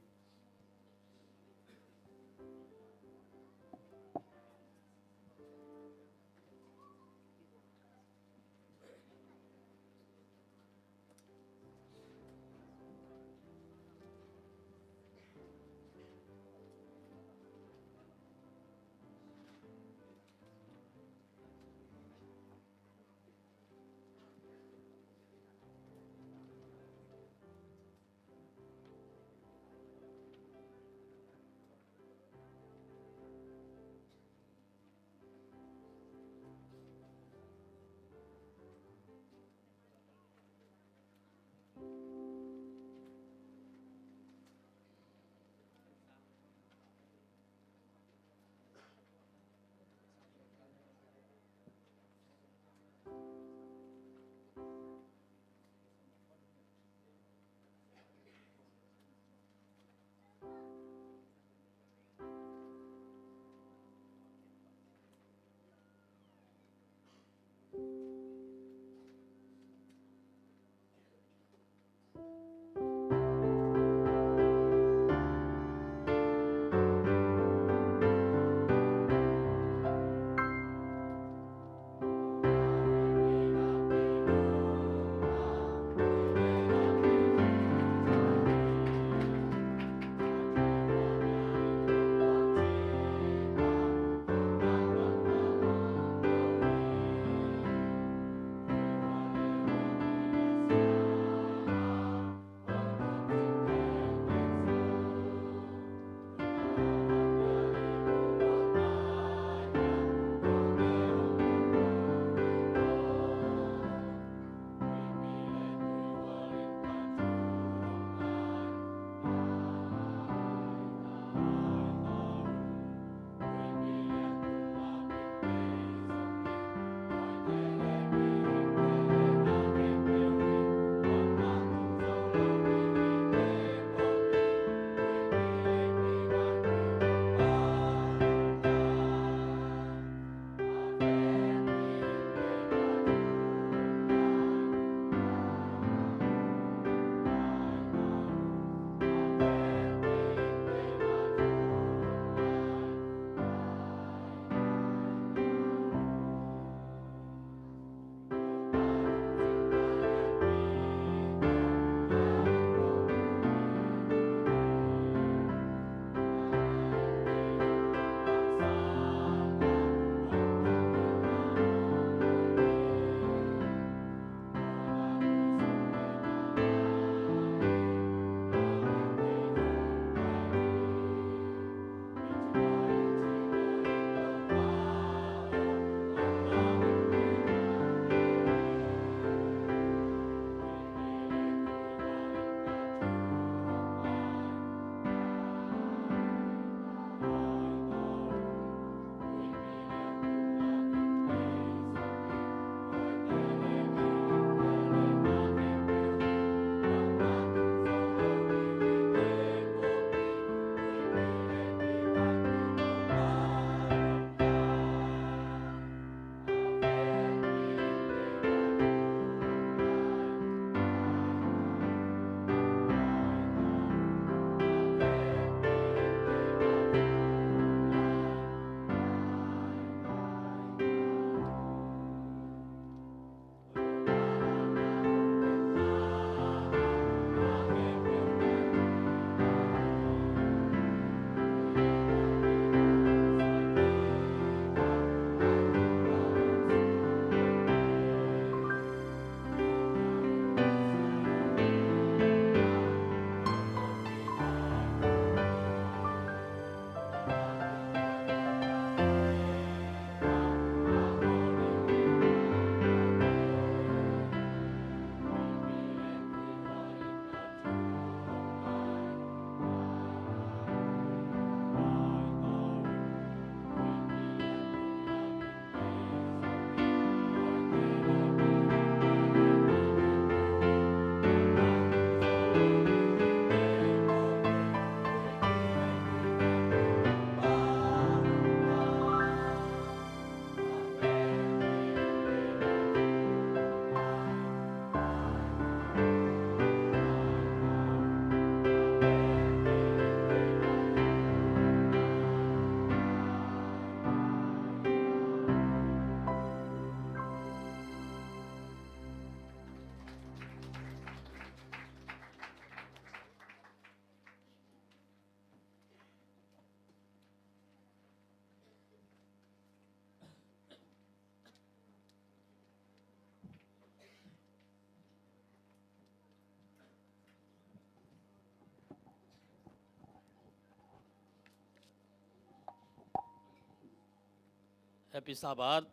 Happy Sabbath.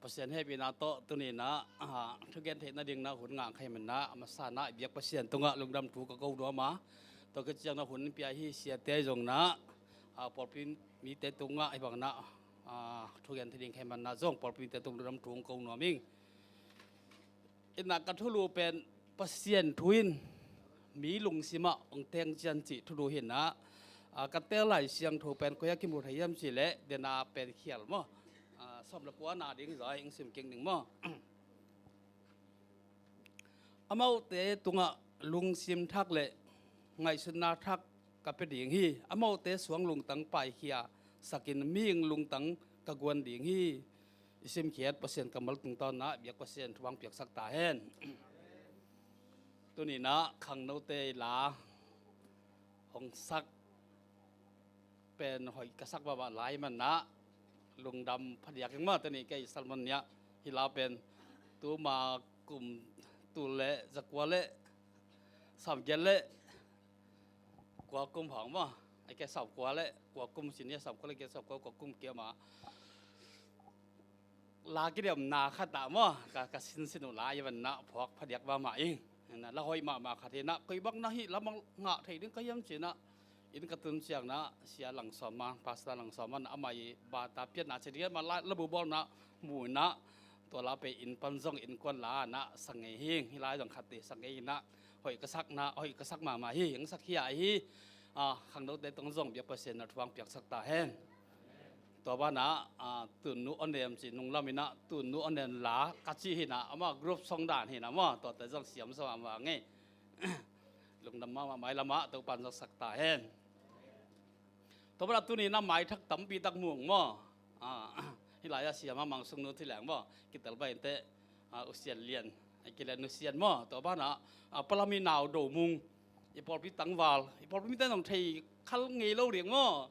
Pasian hehpihna tawh tuni-in ah, ah, thugen theih nadingin ah hun ngah ka hih manin ah, a masa-in ah i biak Pasian tungah lungdam thu ka ko nuam a, tua khit ciangin ah hun pia hi siate zong in ah, ah, pawlpi mite tungah hih bangin ah, ah, thugen theih ding ka hih manin ah zong pawlpi mite tungah lungdam thu ka ko nuam ing. In ah ka thulu pen Pasian thu in mi lungsim ah hong teng cian cih thulu hi-in ah, ah, ka tel Lai Siangtho pen koi ah kimu thei hiam cih leh, dena pen khial maw, ah, sawm le kua na ding zong hong sim kik ning maw. Amaute tungah lungsim thak le ngaihsutna thak ka pia ding hi. Amaute suang lungtang paikhia sakin mihing lungtang ka guan ding hi. I simkhiat Pasian kammal tungtawn in ah biak Pasian thu hong piaksak ta hen. Tuni-in ah khangnote la hong sak pen hoih ka sak mahmah lai manin ah lungdam phadiak ing maw. Tuni kei Salmon Nia hi la pen tuma kum tul le zakua le sawmgiat le kua kum hong maw. Ai kei sawmkua le kua kum sin hi, sawmkua le kei sawmkua kua kum kei mah la kidemna khat ah maw, ka, ka sinsin uh la hi manin ah phawk phadiak mahmah ing. Na la hoih mahmah khat hi-in ah, koi bang na hih lamah ngah thei ding ka hiam ci-in ah, inn ka tun ciangin ah Sia Lang Sawm Man, Pastor Lang Sawm Man, amah i bata pianna ci ding mah la, labu bawlna mu-in ah, tua la pen inn pan zong innkuan la-in ah sa ngei hi ing. Hih lai zong khat te sa ngei hi-in ah, hoih ka sakna, hoih ka sak mahmah hi, hong sakkhia hi. Ah, khangnote tungah zong biak Pasian in ah thu hong piaksak ta hen. Tua banah, ah, Tunnu Onem ci nunglam in ah, Tunnu Onem la ka cih hi-in ah, amah group song dan hi-in ah maw, tuate zong siam sa mahmah ngei. Lungdam mahmah, mailam ah Topa'n zong sak ta hen. Tua banah tuni-in ah maithak tampi tak mu ing maw. Ah, hih lai-ah Sia Mang Sung Nu Thei Lian maw, kitel bai inteh, ah, U Sian Lian, a kile Nu Sian maw, tua banah, ah, Palami Nau Do Mung, i pawlpi tangval, i pawlpi mite zong thei khal ngei lo ding maw.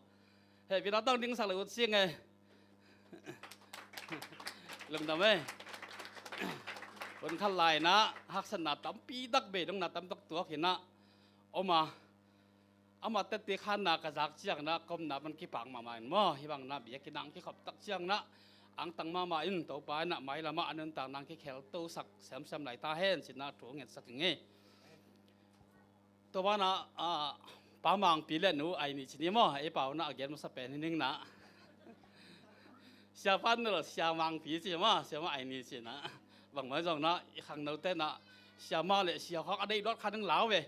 Hehpihna tawh ding sak le ut sing e. Lungdam e. Hun khat lai-in ah haksatna tampi tak, beidongna tampi tak tuak hi-in ah om a, amah tete khanna ka zak ciangin ah ka omna pan kipak mahmah ing maw. Hih bangin ah biakinn ah hong kikhop tak ciangin ah angtang mahmah in, Topa in ah mailam ah a nuntakna hong kikheltosak semsem lai ta hen ci-in ah thu ngetsak ing e. Tua banah, ah, Pa Mangpi le Nu Aini ci ni maw, ei pau in ah a gen masa pen hi ning in ah. Sia Pa Nul, Sia Mangpi ci maw, Sia Ma Aini ci-in ah. Bangmah zong in ah i khangnote in ah Sia Ma le Sia Khawng a deih dawt kha ning lau ve.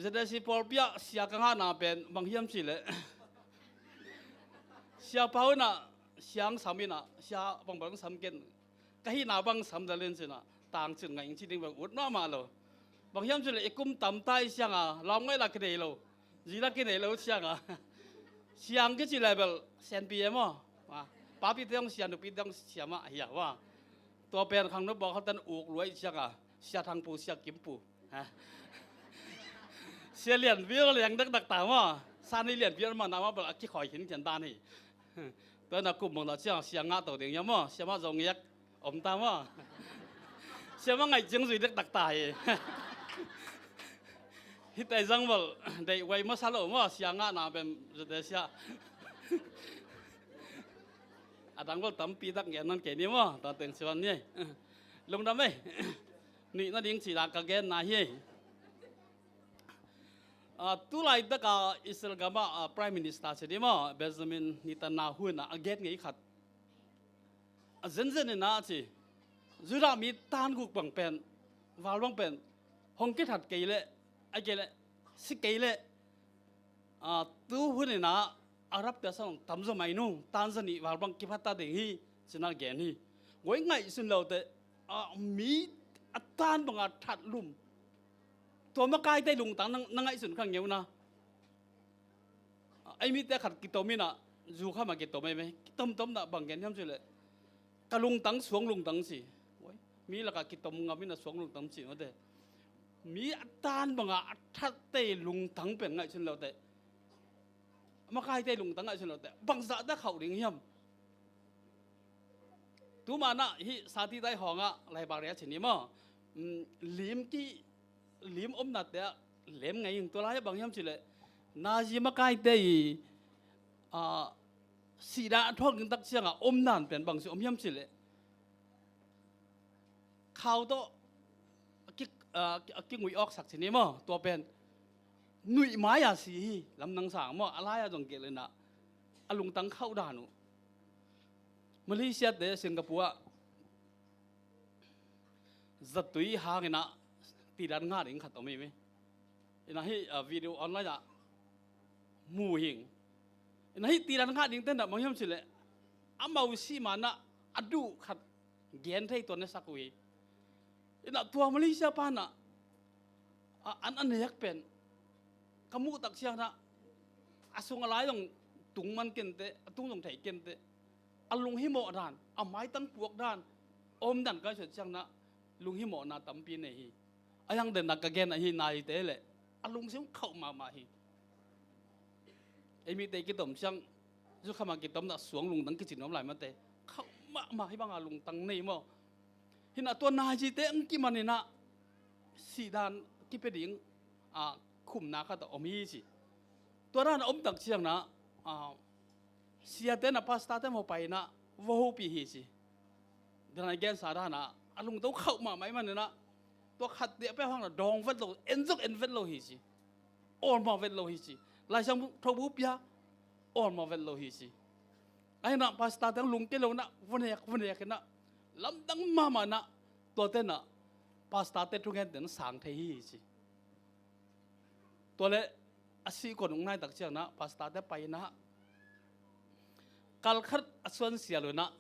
ZAC pawlpi ah sia ka ngahna pen bang hiam cih leh, Sia Pau in ah sia hong sam in ah, sia bangbang hong sam ken, ka hihna bang sam zel in ci-in ah, tangcin ngaih ing ci ding bang ut mahmah lo. Bang hiam cih leh i kum tam ta i ciang a, lawm ngaih la kinei lo, zi la kinei lo ciang a, sia hong kici leh bel sianpi e maw. Ah, papite hong sia, nupite hong sia mah hi a, wa. Tua pen khangno pawlkhatte in uk lua i ciang a, Sia Thang Pu, Sia Kim Pu, ha? Sia Lian Bial leng dekdek ta maw. Sa ni Lian Bial mah na mah bel a kikhawi khinkhian dan hi. Tua na kum bang ta ciang sia ngah to ding hiam maw. Sia mah Zo Ngiak om ta maw. Sia mah ngaih ciang zui dekdek ta hi. Hihte zang bel deih huai masa lo maw, sia ngahna pen zute sia. A dang bel tampi tak gen nawn kei ni maw, tua teng sia ni. Lungdam e. Nih na ding cih dan ka genna hi. Ah, tu laitak a Israel gam ah, ah, Prime Minister ci ni maw, Benjamin Netanyahu in ah a gen ngei khat. A zenzen in ah ci, Judah mi tan guk bang pen, val bang pen hong kithat kei leh, a kei leh, si kei leh, ah, tu hun in ah Arab te sang tamzaw mai nung, tan za nih val bang kiphat ta ding hi, ci-in ah gen hi. Guai ngaihsun lo teh, ah, mi a tan bang a that lum, tua makaite lungtang na, na ngaihsun kha ngeu na. Ei mite khat kitom in ah, zu kha mah kitom ei meh, kitomtom in ah bang gen hiam cih leh, ka lungtang suang lungtang ci. Mi lakah kitom ngam in ah suang lungtang ci mate. Mi a tan bang a, a thatte lungtang pen ngaihsun lo teh, makaite lungtang ngaihsun lo teh, bangzah dah khauh ding hiam? Tu ma-in ah hih Sati Taihawng ah, Laibak Ria ci ni maw, um, lim ki, lim omnate ah lem ngei ing. Tua lai ah bang hiam cih leh, nazi makaite i, ah, sihna a thuak ding tak ciangah omdan pen bangci om hiam cih leh khau tawh a ki, a, a kinguih awksak ci ni maw, tua pen nuih mai-a si hi. Lamdang sang maw, a lai-a zong gelh inah a lungtang khauh dan uh. Malaysia te Singapore ah zatui hang inah tidan ngah ding khat om hi mi. Inah hih, ah, video online ah mu hing. Inah hih tidan ngah ding tenah bang hiam cih leh amau sih manah a duh khat gen thei tua na sak uh hi. Inah tua Malaysia panah a, an a nek pen ka muh tak ciangah a sung a lai zong tung man kente, a tung zong thei kente, a lunghimawh dan, a maitang puak dan, a om dan kai suat ciangah lunghimawhna tampi nei hi. A yang denah ka gen ahi, naite le a lungsim khauh mahmah hi. Ei mite kitom ciang zukhama kitomna suang lungtang kici nuam lai mate, khauh mahmah hi banga lungtang nei maw. Hinah tua naizite ang kimaninah sihdan kipia ding, a, khumna khat a om hi ci. Tua dan a om tak ciangah, a, siate na pastor te maw painah va hopih hi ci. Dana gensa dana a lungto khauh mahmah i maninah tua khat tiah pia hangna dawng vet lo, en zok en vet lo hi ci. Awlmawh vet lo hi ci. Laisiang thobu pia, awlmawh vet lo hi ci. Ahinah pastor teng lungke lonah vunek vunek inah lamdang mahmah inah tua tenah pastor te thungen ten sang thei hi ci. Tua le a sih kon ung naitak ciangah pastor te painah kalkhat a suansial unah,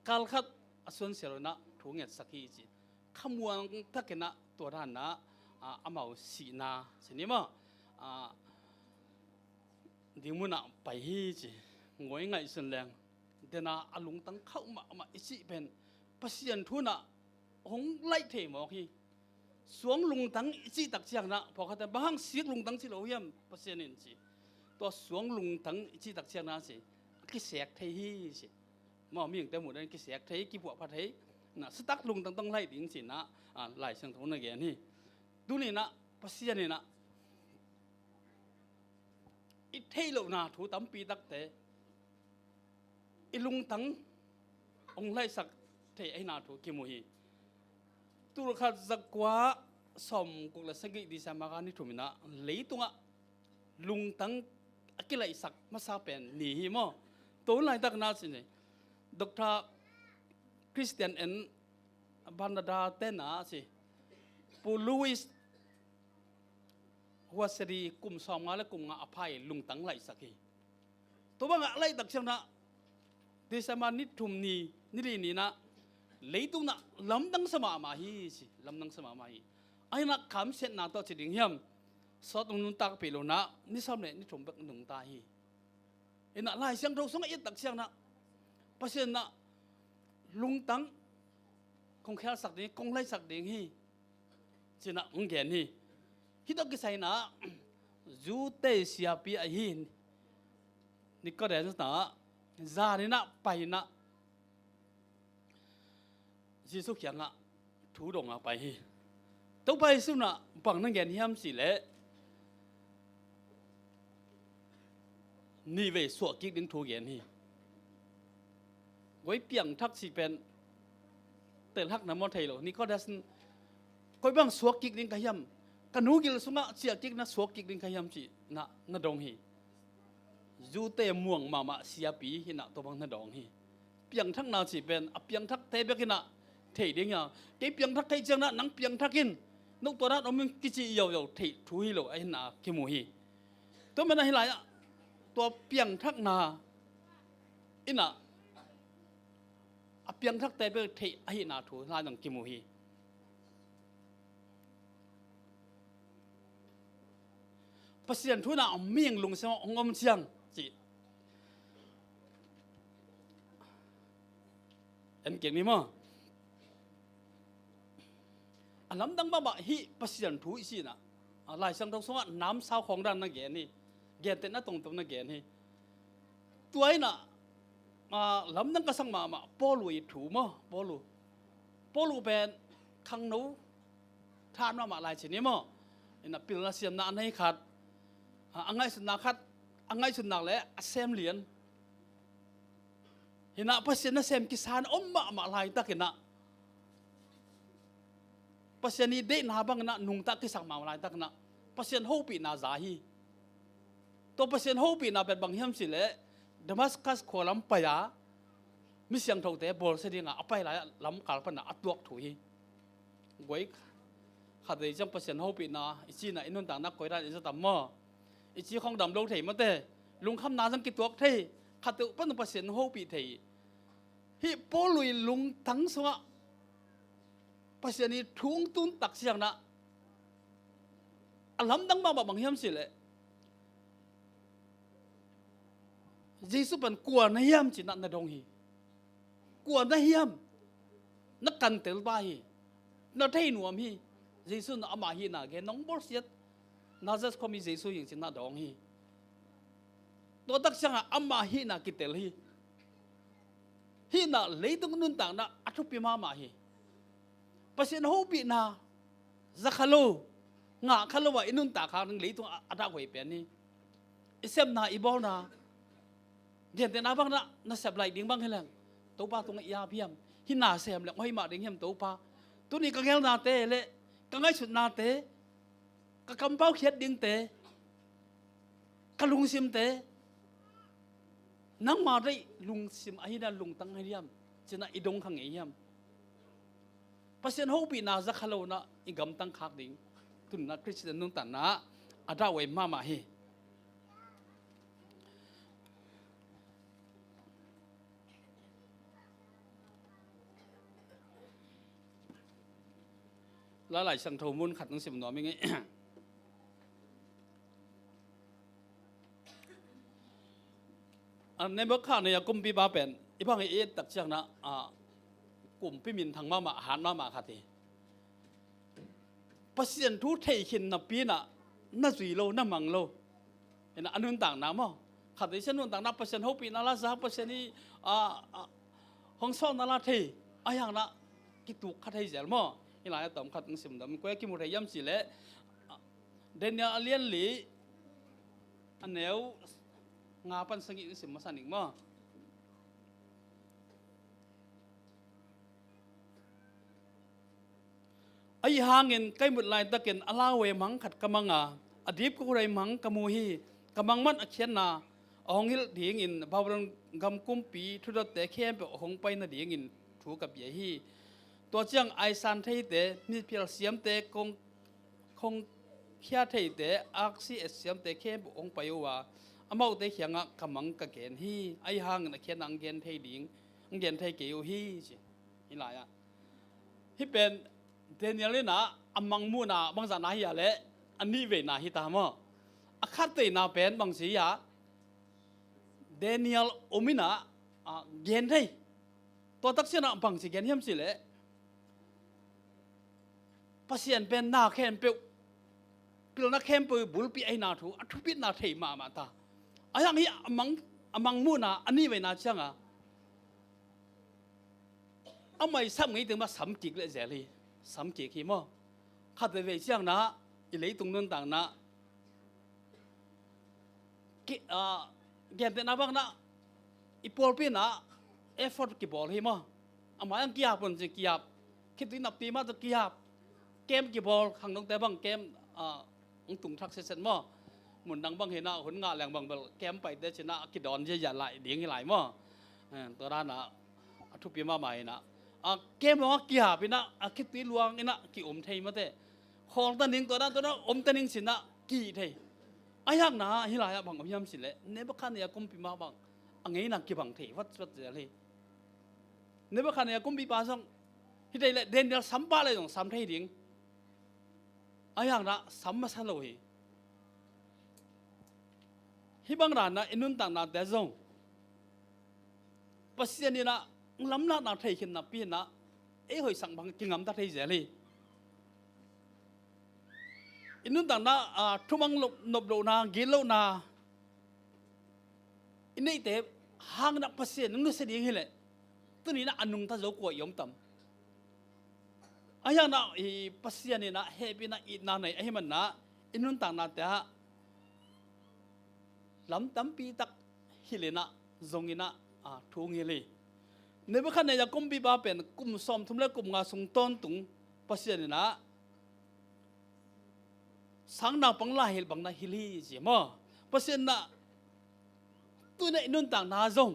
kalkhat a suansial unah thu ngetsak hi ci. Khamuang takinah tua danah, a, amau sihna sini maw, a, ding munah pai hi ci. Ngawi ngaihsun leng dena a lungtang khauh mahmah i cih pen Pasian thunah hong laih thei mawk hi. Suang lungtang i cih tak ciangah pawlkhatte bang hang sik lungtang ci lo hiam Pasian in ci. Tua suang lungtang i cih tak ciangah ci a kisek thei hi ci. Maw mihingte muh dan kisek thei, kipuahpha thei. Na sitak lungtang tong laih ding cinah, a, Lai Siangtho na gen hi. Tuninah Pasian inah i theih lohna thu tampi takte i lungtang hong laihsak thei ahina thu kimu hi. Tulkhat zakua sawmguk le sagih December kha ni thum inah leitungah lungtang a kilaihsak masa pen ni hi maw. Tua hun laitak na ci ni. Doctor Christian N. Banada tena ci. Pu Louis Huasedi kum sawmnga le kum nga a phai lungtang laihsak hi. Tua bangah laihtak ciangah December ni thum ni, ni li ninah leitung nah lamdang sa mahmah hi ci, lamdang sa mahmah hi. Ahinah khamsiatna tawh ci ding hiam, sawt nuntakpih lonah ni sawm le ni thum bek nungta hi. Inah Lai Siangtho sungah i et tak ciangah Pasian nah lungtang kong khelsak ding, kong laihsak ding hi cinah hong gen hi. Hih tawh kisai inah Jew-te siapi ahi Nicodemus nah zan inah pai inah Jesuh kiangah thu dong a pai hi. Topa Jesuh nah bang na gen hiam cih leh nihvei suah kik ding thu gen hi. Koi piangthak cih pen telhak na maw thei lo. Nicodemus in koi bang suak kik ding ka hiam, ka nu gil sungah ciah kik na suak kik ding ka hiam cih na, na dong hi. Jew-te muang mahmah siapi hinah tua bang na dawng hi. Piangthakna cih pen a piangthakte bek hinah theih ding hi a. Kei piangthak theih ciangah nang piangthak in, no tua dan om in kici iauiau theih thu hi lo ahinah kimu hi. Tua menah hi lai-ah tua piangthakna inah a piangthakte bek theih ahina thu lai dong kimu hi. Pasian thu nah mihing lungsim hong om ciang cih en keng ni maw. A lamdang mahmah hih Pasian thu i cinah a Lai Siangtho sungah namsau khawng dan na gen hi. Gentehna tongtong na gen hi. Tua inah, a, lamdang ka sak mahmah Paulu i thu maw, Paulu. Paulu pen khangno than mahmah lai ci ni maw. Inah pilna siamna a nei khat, a, a ngaihsutna khat, a ngaihsutna le a sem lian. Inah Pasian nasem kisa na om mahmah laitakinah, Pasian i deihna banginah nungta kisak mahmah laitakinah Pasian hopihna za hi. Tua Pasian hopihna pen bang hiam cih leh Damascus khua lam pai-a mi siangthote bawlsia dinga a pai lai-ah lamkal panah a tuak thu hi. Guai, khatvei ciang Pasian hopihna i cinah i nuntakna koidan i za tam maw? I ci khong dam lo thei mate, lungkhamna zang kituak thei, khatvei pan Pasian hopih thei. Hih Paul i lungtang sungah Pasian i thu hong tun tak cianginah a lamdang mahmah bang hiam cih leh Jesu pan kua na hiam cinah na dong hi. Kua na hiam na kantel pah hi. Na thei nuam hi. Jesu na ama hihna gen nong bawlsiat Nazareth khuami Jesu hi cinah dong hi. Tua tak ciangah ama hihna kitel hi. Hihna leitung nuntakna a thupi mahmah hi. Pasian hopihna za kha lo, ngah kha lo a i nuntak khak ding leitung a, a dahhuai pen hi. I sepna i bawlna gentehna bang na, na sep laih ding bang hi leng Topa tungah i ap hiam? Hih na sem leng hoih mah ding hiam Topa? Tuni ka gelnate le ka ngaihsutnate, ka kampau khiat dingte, ka lungsimte, nangma deih lungsim ahi na lungtang ahi hiam? Cinah i dong kha ngei hiam? Pasian hopihna za kha lo inah i gamtang khak ding tunna Khristian nuntakna a dahhuai mahmah hi. Lai Lai Siangtho mun khat nong sim nuam ing ei. A Nebukhadnezzar kumpipa pen i bang i et tak cianginah a kumpi minthang mahmah, hat mahmah khat hi. Pasian thu thei khin napi inah na zui lo, na mang lo. Inah a nuntakna maw, khatvei ciang nuntakna Pasian hopihna la zak, Pasian i a, a, hong sawlna la thei, a hianginah kituk kha thei zel maw? Hih lai-ah tawm khat hong sim dam, koi a kimu thei hiam cih leh Daniel a lian li a neu nga pan sagih in sim masa ning maw? Ahi hangin ka ihmut laitakin a lauhuai mang khat ka mang a, a dipkuk huai mang ka mu hi. Ka mang man a khiatna a hong hilh dingin Babylon gam kumpi thudotte khempeuh a hong pai nadingin thu ka pia hi. Tua ciang aisan theite, miphial siamte, kong khong khia theite, aksi et siamte khempeuh hong pai uh a, amaute kiangah ka mang ka gen hi. Ahi hangin a khiatna hong gen thei ding, hong gen thei kei uh hi, ci. Hih lai-ah hih pen Daniel inah a mang muhna bangzahna hi a leh a nihveina hi ta maw? A khatveina pen bangci hi a, Daniel om inah a, gen thei. Tua tak cianginah bangci gen hiam cih leh Pasian pen na khempeuh, pilna khempeuh bulpi ahina thu a thupitna thei mahmah ta. A hiang hi a mang, a mang muhna a nihveina cianga a mai sam ngei teng mah sam kik leh zel hi. Sam kik hi maw? Khat veivei cianginah i leitung nuntakna ki, ah, gentehna bangna i pawlpi inah effort kibawl hi maw? A mai ang kiap un ci kiap, khitui nappi mah tawh kiap, camp kibawl, khangnote bang camp, ah, ang tung thak setset maw? Mundang bang hinah hun ngah leng bang bel camp paite cinah a kidawn ziazia lai ding hi lai maw? Eh, tua danah a thupi mahmah inah a camp bang a kiap inah a khitui luang inah ki-um thei mate. Khawl ta ning, tua dan tua dan om ta ning cinah ki-ih thei. A hiakna hi lai-ah bang om hiam cih leh Nebuchadnezzar kumpi mah bang a ngeina kibang thei vatvat zel hi. Nebuchadnezzar kumpipa zong hi thei leh Daniel sam pah leh zong sam thei ding. A hiakna sam masa lo hi. Hih bang danah i nuntaknate zong Pasian inah lamlahna thei khin napi inah ei hoihsak bang kingamta thei zel hi. I nuntakna, ah, thumang nop, noplohna, gitlohna i neihte hang inah Pasian nung nusia ding hi leh tuni inah a nungta zo kua i om tam? A hiakna i Pasian inah hehpihna itna nei ahih manah i nuntaknate ah lam tampi tak hilh inah zong inah, ah, thu ngil hi. Nebukhadnezzar kumpipa pen kum sawmthum le kum nga sung tawntung Pasian in ah sang naupang la hilh bang na hilh hi ci maw? Pasian in ah tuni in i nuntakna zong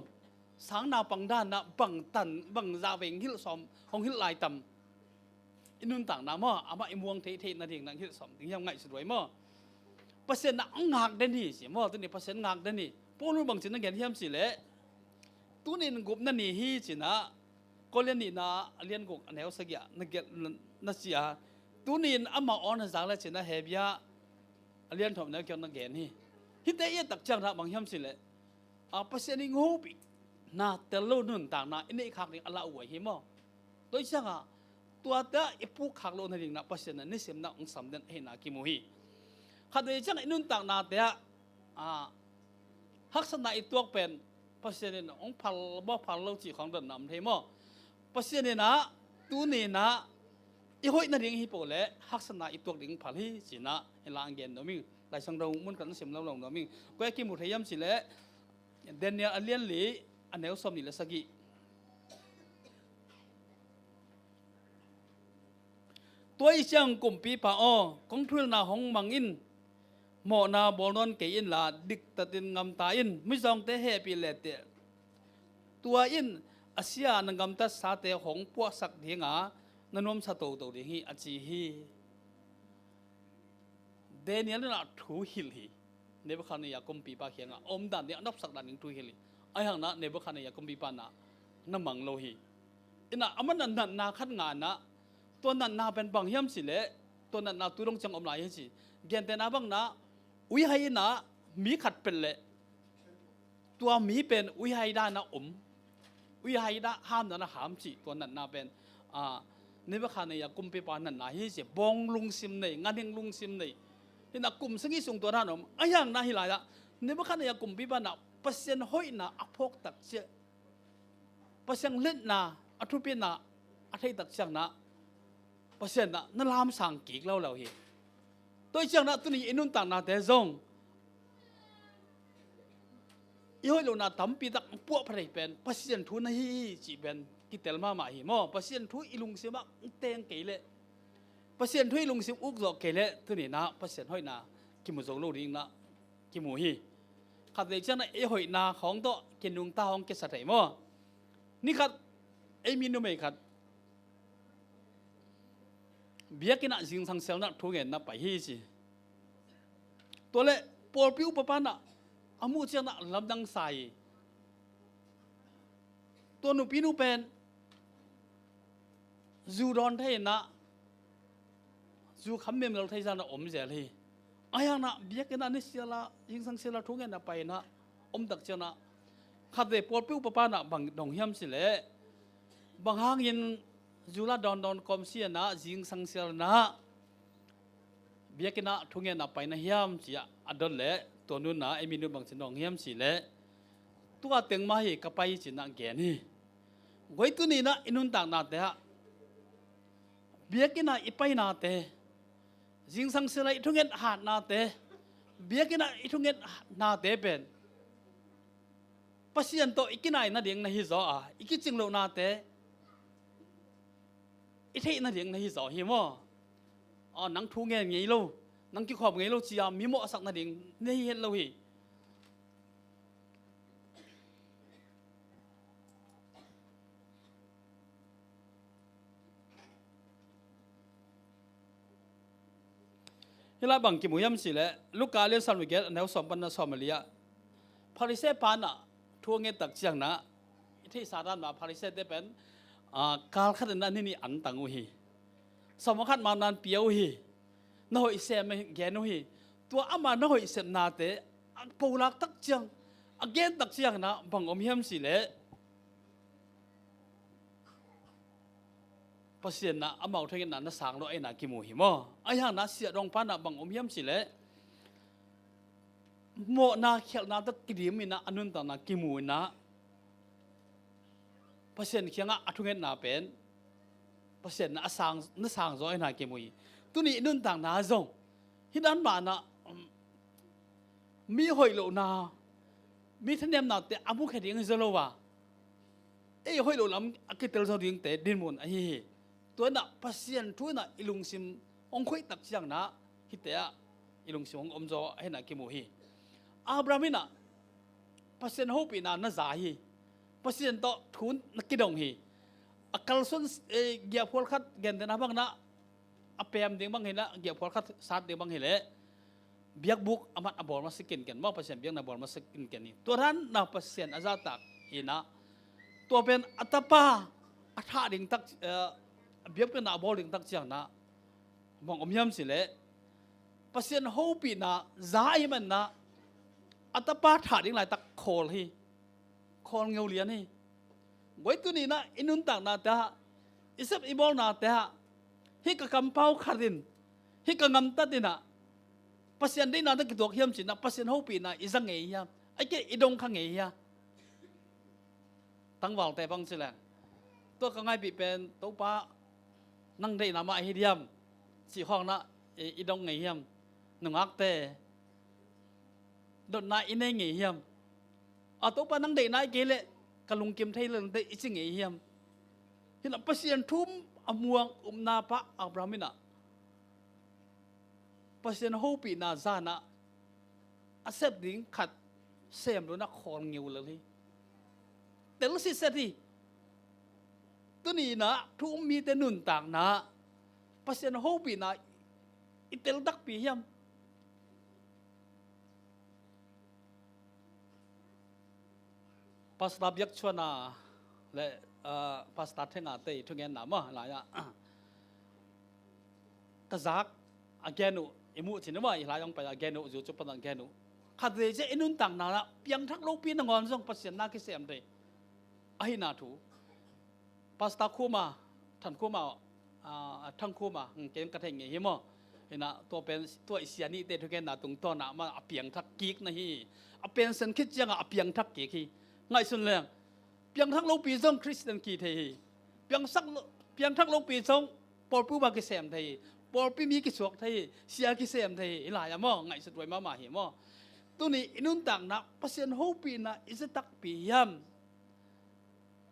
sang naupang dan ah bang tan, bang zah vei hong hilh sawm, hong hilh lai tam? I nuntakna maw, amah i muang theihtheih nading nang hilh sawm ding hiam ngaihsut huai maw? Pasian in ah ngak den hi ci maw? Tuni Pasian ngak den hi. Paul in bangci na gen hiam cih leh, tuni in gupna ni hi ci-in ah, Korin nihna a lian guk a neu sagih ah na gen, na, na ci a, tuni in amah aw na zak leh ci-in ah Hebru a lian thum a neu giat na gen hi. Hihte i et tak ciangin ah bang hiam cih leh, a, Pasian i hopihna tel lo nuntakna i neih khak ding a lauhuai hi maw? Tua ahih ciangin ah tuate ah i puk khak loh nading in ah Pasian in ah nisim in ah hong sam den ahihna kimu hi. Khatvei ciangin i nuntaknate ah, a, haksatna i tuak pen Pasian in hong phal maw, phal lo cih khawng dotna om thei maw? Pasian in ah tuni in ah i hoih nading hi peuh leh haksatna i tuak ding phal hi ci-in ah hi lai hong gen nuam ing. Laisiangtho mun khat na sim lo lo nuam ing. Koi ah kimu thei hiam cih leh, Daniel a lian li a neu sawmnih le sagih. Tua ahih ciang kumpipa aw, kong thuhilhna hong mang in, mawhna bawl nawn kei inla, diktatin gamta in, mizawngte hehpih lehteh. Tua in a sia na gamtatsate hong puahsak ding a, na nuamsa toto ding hi, a ci hi. Daniel in ah thu hilh hi. Nebukhadnezzar kumpipa kiangah a om dan ding, a nopsak dan ding thu hilh hi. Ahih hangin ah Nebukhadnezzar kumpipa in ah na mang lo hi. In ah amah in ah natna khat ngah in ah, tua natna pen bang hiam cih leh, tua natna tu dong ciang om lai hi ci. Gentehna bang in ah, uihai in ah mi khat pet leh tua mi pen uihai dan a om, uihai dan, ham dan a ham cih tua natna pen, a, Nebukhadnezzar kumpipa natna hi ci. Bawng lungsim nei, ganhing lungsim nei, hi in ah kum sagih sung tua dan a om. Ahih hangin ah hih lai ah Nebukhadnezzar kumpipa in ah Pasian hoihna a phawk tak ciang, Pasian liatna, a thupina a theih tak ciangin ah Pasian in ah na lamsang kik lo lo hi. Tua ahih ciangin ah tuni i nuntaknate zong i hoih lohna tampi tak puahpha thei pen Pasian thu na hi hi cih pen kitel mahmah hi maw? Pasian thu i lungsim ah teng kei leh, Pasian thu i lungsim uk zawh kei leh, tuni in ah Pasian hoihna kimu zo lo ding in ah kimu hi. Khatvei ciangin ah i hoihna khawng tawh kinungta hong kisa thei maw? Ni khat, ei mi numei khat biakinn ah zingsang sial in ah thu ngen in ah pai hi ci. Tua leh pawlpi upapa in ah a muh ciangin ah lamdang sa hi. Tua nupinu pen zu dawn thei in ah, zu kham mem lo thei zah in ah om zel hi. Ahih hangin ah biakinn ah ni sial a, zingsang sial a thu ngen in ah pai in ah om tak ciangin ah, khatvei pawlpi upapa in ah bang dong hiam cih leh, bang hangin zu la dawndawn kawm si in ah, zingsang sial in ah, biakinn ah thu ngen in ah pai na hiam ci-a a dot leh, tua nu in ah ei mi nu bangci dong hiam cih leh, tua teng mah hi, ka pai hi ci-in ah gen hi. Guai, tuni in ah i nuntaknate ah, biakinn ah i painate, zingsang sial ah i thunget hatnate, biakinn ah i thungetnate pen Pasian tawh i kinai nading na hi zaw a, i kicing lohnate i theih nading na hi zaw hi maw? Aw, nang thu ngen ngei lo, nang kikhawm ngei lo ci-a mi mawhsak nading na hi het lo hi. Hih lai bang kimu hiam cih leh, Luka a lian sawm le giat, a neu sawm pan a sawm le li ah, Pharisee pa in ah thu a nget tak ciangin ah, i theihsa dan mah Pharisee-te pen, aa, kal khat in ah ni nih an tang uh hi. Sawm a khat ma nan pia uh hi. Na hoih sem a gen uh hi. Tua ama na hoih sepnate a polak tak ciang, a gen tak ciangin ah bang om hiam cih leh, Pasian in ah amau thungetna na sang lo ahihna kimu hi maw? Ahih hangin ah siahdongpa in ah bang om hiam cih leh, mawhna khialhna tawh kidim in ah a nuntakna kimu in ah, Pasian kiangah a thungetna pen Pasian in ah a sang, na sang zaw ahihna kimu hi. Tuni i nuntakna zong hih dan mah in ah, um, mi hoih lohna, mi thanemnate a mukhia ding hi zaw lo a, hoih lo lam a kitel zo dingte dinmun ahi hi. Tua inah Pasian thu inah i lungsim hong khoih tak ciangna hite ah i lungsim hong om zaw ahi inah kimu hi. Abraham inah Pasian hopihna na za hi. Pasian tawh thu na kidong hi. A kalsuan, eh, giahphual khat gentehna bangna a pem ding bang hi inah giahphual khat sat ding bang hi leh biakbuk a mat a bawl masa kinken maw, Pasian biakna bawl masa kinken hi. Tua dan na Pasian a zahtak hi inah tua pen a tapa a thah ding tak, eh, a biakpiakna a bawl ding tak ciangna bang om hiam cih leh Pasian hopihna za ahih manna a tapa thah ding laitak khawl hi. Khawl ngeu lian hi. Guai tuni inah i nuntaknate ah, i sep i bawlnate ah, hih ka kampau khat in, hih ka ngamtat inah Pasian deihna tawh kituak hiam ci inah Pasian hopihna i za ngei hiam? Ahih kei leh i dong kha ngei hiam? Tangvalte bang ci leng, tua ka ngaihpih pen Topa nang deihna mah ahi diam cih khawng inah i, i dong ngei hiam? Nungakte dotna i nei ngei hiam? A Topa nang deihna ahih kei leh ka lungkim thei lel ding i ci ngei hiam? Hi inah Pasian thu a muang upna pa Abraham inah Pasian hopihna za inah a sep ding khat sem lo inah khawl ngeu lel hi. Tel sitset hi. Tuni inah thu um mite nuntakna Pasian hopihna i tel takpi hiam? Pastor Biakchuana le, ah, Pastor Thenga te i thugenna maw, lai-ah ka zak a gen uh i muh cin maw, i lai hong pai a gen uh, zu cu pan a gen uh. Khat vei ciah i nuntakna ah piangthak lopi nangawn zong Pasian na kisem thei ahihna thu. Pastor Khuma, Than Khuma, ah, Thang Khuma, hmm, ken ka thei ngei hi maw. Hi inah tua pen, tua i sia nihte thugenna tungtawn ah amah a piangthak kik na hi. A pension khit ciangah a piangthak kik hi. Ngaihsun leng, piangthak lopi zong Khristian ki thei hi. Piangsak lo, piangthak lopi zong pawlpi upa kisem thei hi. Pawlpi mi kisuak thei hi. Sia kisem thei hi. Hi lai-ah maw, ngaihsut huai mahmah hi maw. Tuni i nuntakna Pasian hopihna i za takpi hiam?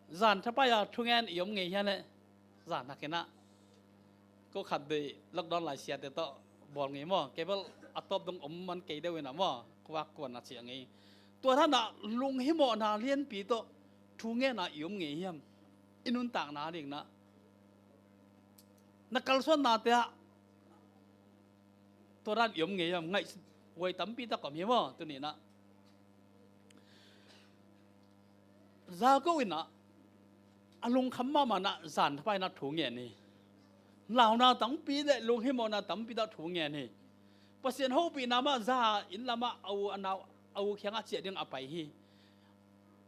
Zan thapai-a thungen i om ngei hiam leh? Zan hak inah ko khat dei lockdown lai siate tawh bawl ngei maw? Kei bel a tawp dong om man kei deuh inah maw, khuak kuan a ciah ngei. Tua thanah lunghimawhna lianpi tawh thungena i om ngei hiam? I nuntakna ding inah na kalsuannate ah tua dan i om ngei hiam? Ngaihsut huai tampi tak om hi maw tuni inah. Jakob inah a lungkham mahmah inah zan thapai inah thu ngen hi. Launa tampi le lunghimawhna tampi tawh thu ngen hi. Pasian hopihna mah za a, inn lamah a u a nau, a u kiangah ciah ding a pai hi.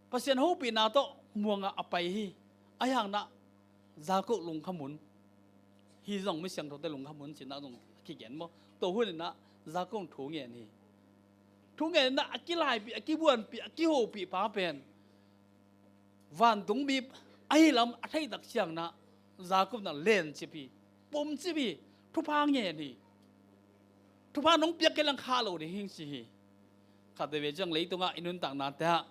Pasian hopihna tawh muangah a pai hi. Ahi hang inah Jakob lungkham hun. Hi zong mi siangthote lungkham hun ci inah zong a kigen maw. Tua hun inah Jakob thu ngen hi. Thu ngen inah a kilaipih, a kibuanpih, a kihopih pa pen vantungmi ahi lam a theih tak ciang inah Jakob inah lencip hi. Pumcip hi. Thupha ngen hi. Thupha nong piak kei leng khah lo ding hi ci hi. Khat veve ciang leitungah i nuntaknate ah,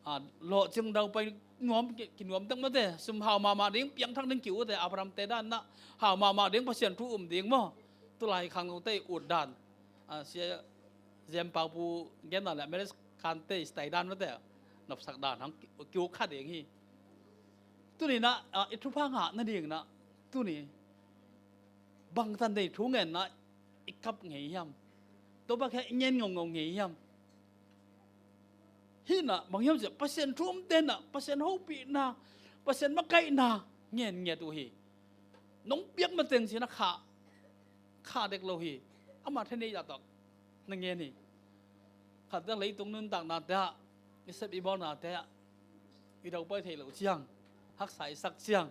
ah, lawhcing daupai nuam ki, kinuam tak mate, sum hau mahmah ding, piangthak ding ki-ute, Abraham te dan inah hau mahmah ding, Pasian thu um ding maw. Tulai khangnote i ut dan, ah, sia Zem Paupu genna le marriage kante i style dan mate, nopsak dan hang ki, ki-ut kha ding hi. Tuni inah, ah, i thupha ngah nading inah tuni bangtan dei thu ngen inah i kap ngei hiam? Topa kiang i ngen ngongngong ngei hiam? Hi inah bang hiam cih leh Pasian thu umte inah Pasian hopihna, Pasian makaihna ngen ngiat uh hi. Nong piak mateng ci inah khah, khah dek lo hi. Amah thaneih zah tawh na ngen hi. Khat ciang leitung nuntaknate ah, i sep i bawlnate ah i daupai theih loh ciang, haksa i sak ciang,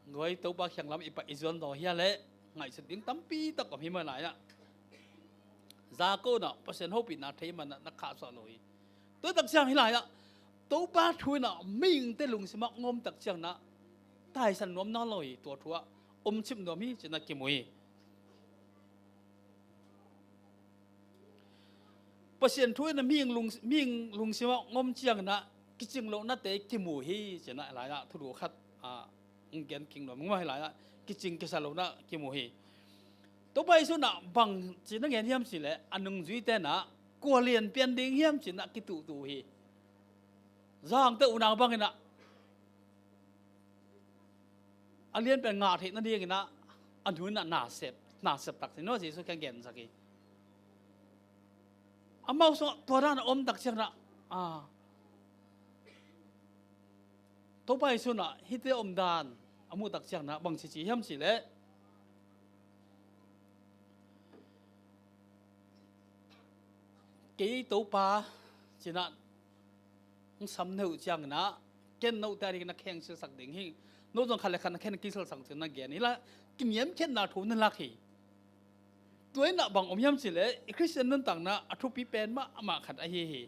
guai Topa kiang lam i pai i zuan zaw hi a leh ngaihsut ding tampi tak om hi mah lai-ah. Jakob inah Pasian hopihna thei man inah na khahsuah lo hi. Tua tak ciang hi lai-ah Topa thu inah mihingte lungsimah ngom tak ciang inah taisan nuam nawn lo hi. Tua thu ah omcip nuam hi ci inah kimu hi. Pasian thu inah mihing lung, mihing lungsimah ngom ciang inah kicing lohnate kimu hi, ci-in ah, lai-ah thulu khat, ah, hong gen kik nuam ing maw, hi lai-ah kicing kisa lohna kimu hi. Topa Jesu in ah bang ci-in a gen hiam cih leh, a nungzuite in ah kua lian pian ding hiam ci-in ah kituhtuh uh hi. Zangte unau bangin ah a lian pen ngah theih nadingin ah a nu in ah nasep, nasep tak ci-in ah Jesu kiang gensak hi. Amau sungah tua dan a om tak ciangin ah, ah, Topa Jesu in ah hihte omdan a muh tak ciangin ah bang ci ci hiam cih leh, kei Topa ci-in ah hong sam na hih uh ciangin ah, ken note a dingin na khe hong silsak ding hi. No zong khat le khat na khe na kisilsak ding na gen hi. Hi lai-ah kiniamkhiatna thu na lak hi. Tua in ah bang om hiam cih leh, i Khristian nuntakna a thupi pen mahmah khat ahi hi.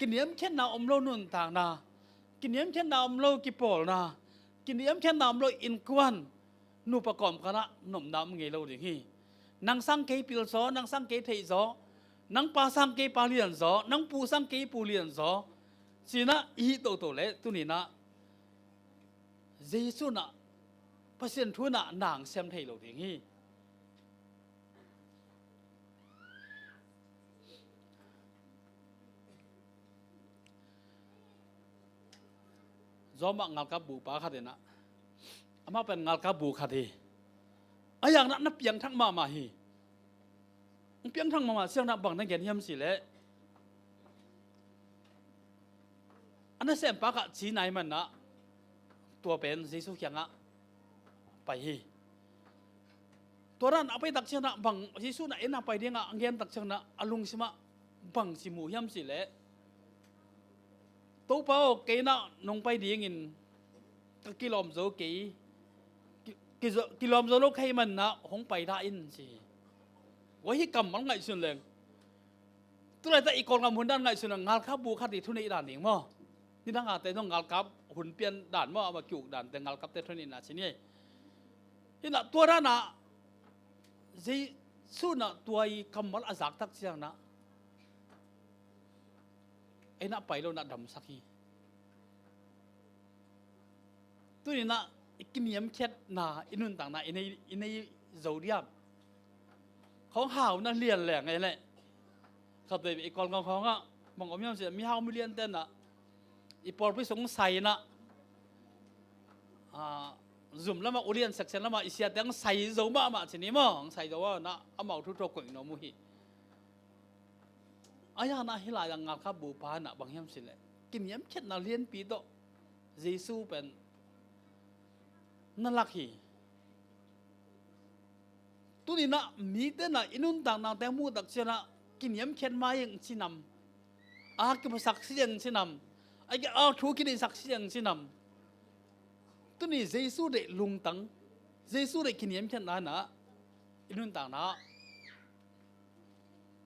Kiniamkhiatna om lo nuntakna, kiniamkhiatna om lo kipawlna, kiniamkhiatna om lo innkuan, nupa kawmkal ah nopna om ngei lo ding hi. Nang sang kei pil zaw, nang sang kei theih zaw, nang pa sang kei pa lian zaw, nang pu sang kei pu lian zaw, ci-in ah i hih toto leh tuni-in ah Jesu in ah, Pasian thu in ah na hong sem thei lo ding hi. Zawmah ngalkap bupa khat in ah, amah pen ngalkap bu khat hi. A zak in ah na piangthak mahmah hi. Hong piangthak mahmah ciangin ah bang na gen hiam cih leh, a nasempa kah ci nai manin ah tua pen Jesu kiangah pai hi. Tua dan a pai tak ciangin ah bang Jesu in ah en a pai dingah a gen tak ciangin ah a lungsim ah bang ci mu hiam cih leh, Topa aw, kei in ah nong pai dingin ka kilawm zo kei, ki, ki, kilawm zo lo ka hih manin ah hong pai dah in, ci hi. Tua hi kammal ngaihsun leng. Tu laitak i Kawlgam hun dan ngaihsun a ngalkap bu khat i thuneih dan ding maw? Nidang a te zong ngalkap hun pian dan maw, amah ki-uk dante ngalkapte thuneihna ci ni. Hi in ah tua dan ah Jesu in ah tua i kammal a zak tak ciangin ah, ei in ah pai lo in ah damsak hi. Tuni in ah i kiniamkhiatna, i nuntakna i nei, i nei zo diam? Khawng hau na lian leng ei leh. Khatvei i Kawlgam khawng ah bang om hiam cih leh, mihau miliante in ah i pawlpi sung sai in ah, ah, zum lamah, ulian section lamah i siate hong sai zo mahmah ci ni maw, hong sai zo mahmah in ah amau thu tawh koih nuam uh hi. A zak in ah hi lai-ah ngalkap bupa in ah bang hiam cih leh, kiniamkhiatna lianpi tawh Jesu pen na lak hi. Tuni in ah mite in ah i nuntaknate a muh tak ciangin ah kiniamkhiat mai ing ci nam? A kiphasak si ing ci nam? A ki, a thu kideihsak si ing ci nam? Tuni Jesu deih lungtang, Jesu deih kiniamkhiatna in ah i nuntakna ah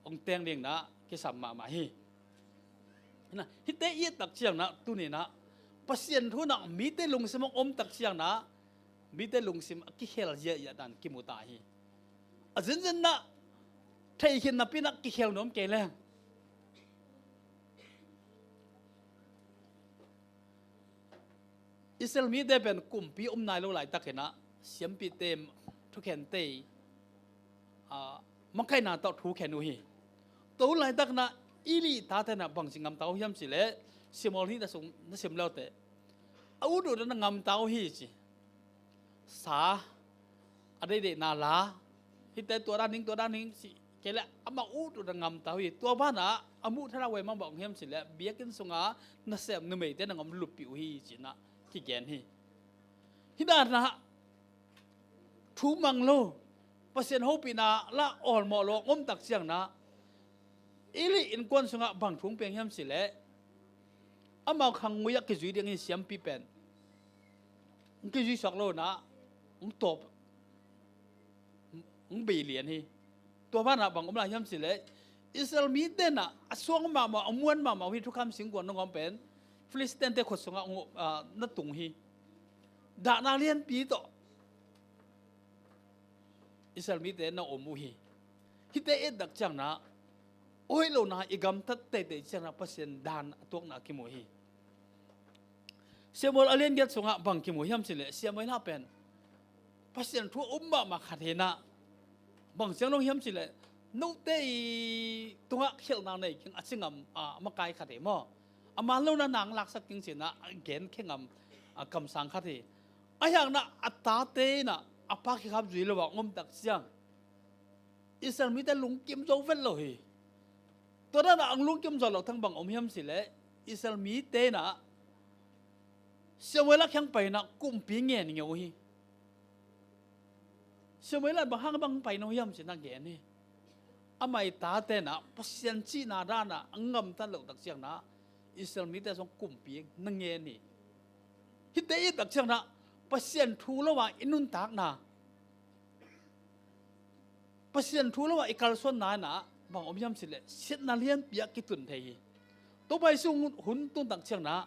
hong teng dingin ah kisam mahmah hi. Hi in ah, hihte i et tak ciangin ah, tuni in ah Pasian thu in ah mite lungsim hong om tak ciangin ah, mite lungsim a kikhel ziahziah dan kimu ta hi. A zenzen in ah theikhin napi in ah kikhel nuam kei leng. Israel mite pen kumpi om nai lo laitakin ah siampite, thukhente, ah, makaihna tawh thukhen uh hi. Tua hun laitakin ah Eli tate in ah bangci ngamta uh hiam cih leh, Samuel nih na sung, na sim le uh teh, a ut ut in ah ngamta uh hi ci. Sa a deihdeihna la, hihte tua dan ding, tua dan ding cih kei leh amah ut ut a ngamta uh hi. Tua banah a muh thadah uh hi, bang hiam cih leh biakinn sunga nasem numeite na ngam luppih uh hi ci-in ah kigen hi. Hih dan ah thu mang lo, Pasian hopihna lah awlmawh lo a om tak ciangin ah, Eli innkuan sungah bang thu hong piang hiam cih leh, amau khang ngui ah kizui ding hi, siampi pen hong kizui suak lo in ah hong tawp, hong bei lian hi. Tua banah bang om lai hiam cih leh, Israel mite in ah a suang mahmah, a muan mahmah uh hi, thukham singkuang nangawn pen Philistine-te khut sungah hong, ah, na tung hi. Dahna lianpi tawh Israel mite na om uh hi. Hihte i et tak ciangin ah, hoih lohna i gamtat teitei ciangin ah Pasian dan a tuakna kimu hi. Samuel a lian giat sungah bang kimu hiam cih leh Samuel ah pen Pasian thu a um mahmah khat hi-in ah, bang ciang dong hiam cih leh note i tungah khialhna nei keng a ci ngam a makai khat hi maw. A man lohna nang laksak keng ci-in ah a genkhia ngam a kamsang khat hi. Ahi hangin ah a tate in ah a pa kikhap zui lo a hong om tak ciang Israel mite lungkim zo vet lo hi. Tua dan a hong lungkim zo lo thang bang om hiam cih leh Israel mite in ah Samuel a kiang pai-in ah kumpi ngen ngeu hi. Samuel in bang hang bang pai no hiam ci-in ah gen hi. Amah i tate in ah Pasian cihna dan a a gamtat loh tak ciang in ah Israel mite zong kumpi na ngen hi. Hihte i tak ciang in ah Pasian thu lo a i nuntakna, Pasian thu lo a i kalsuanna in ah bang om hiam cih leh siatna lianpi ah kitun thei hi. Topa Jesu hun tun tak ciang in ah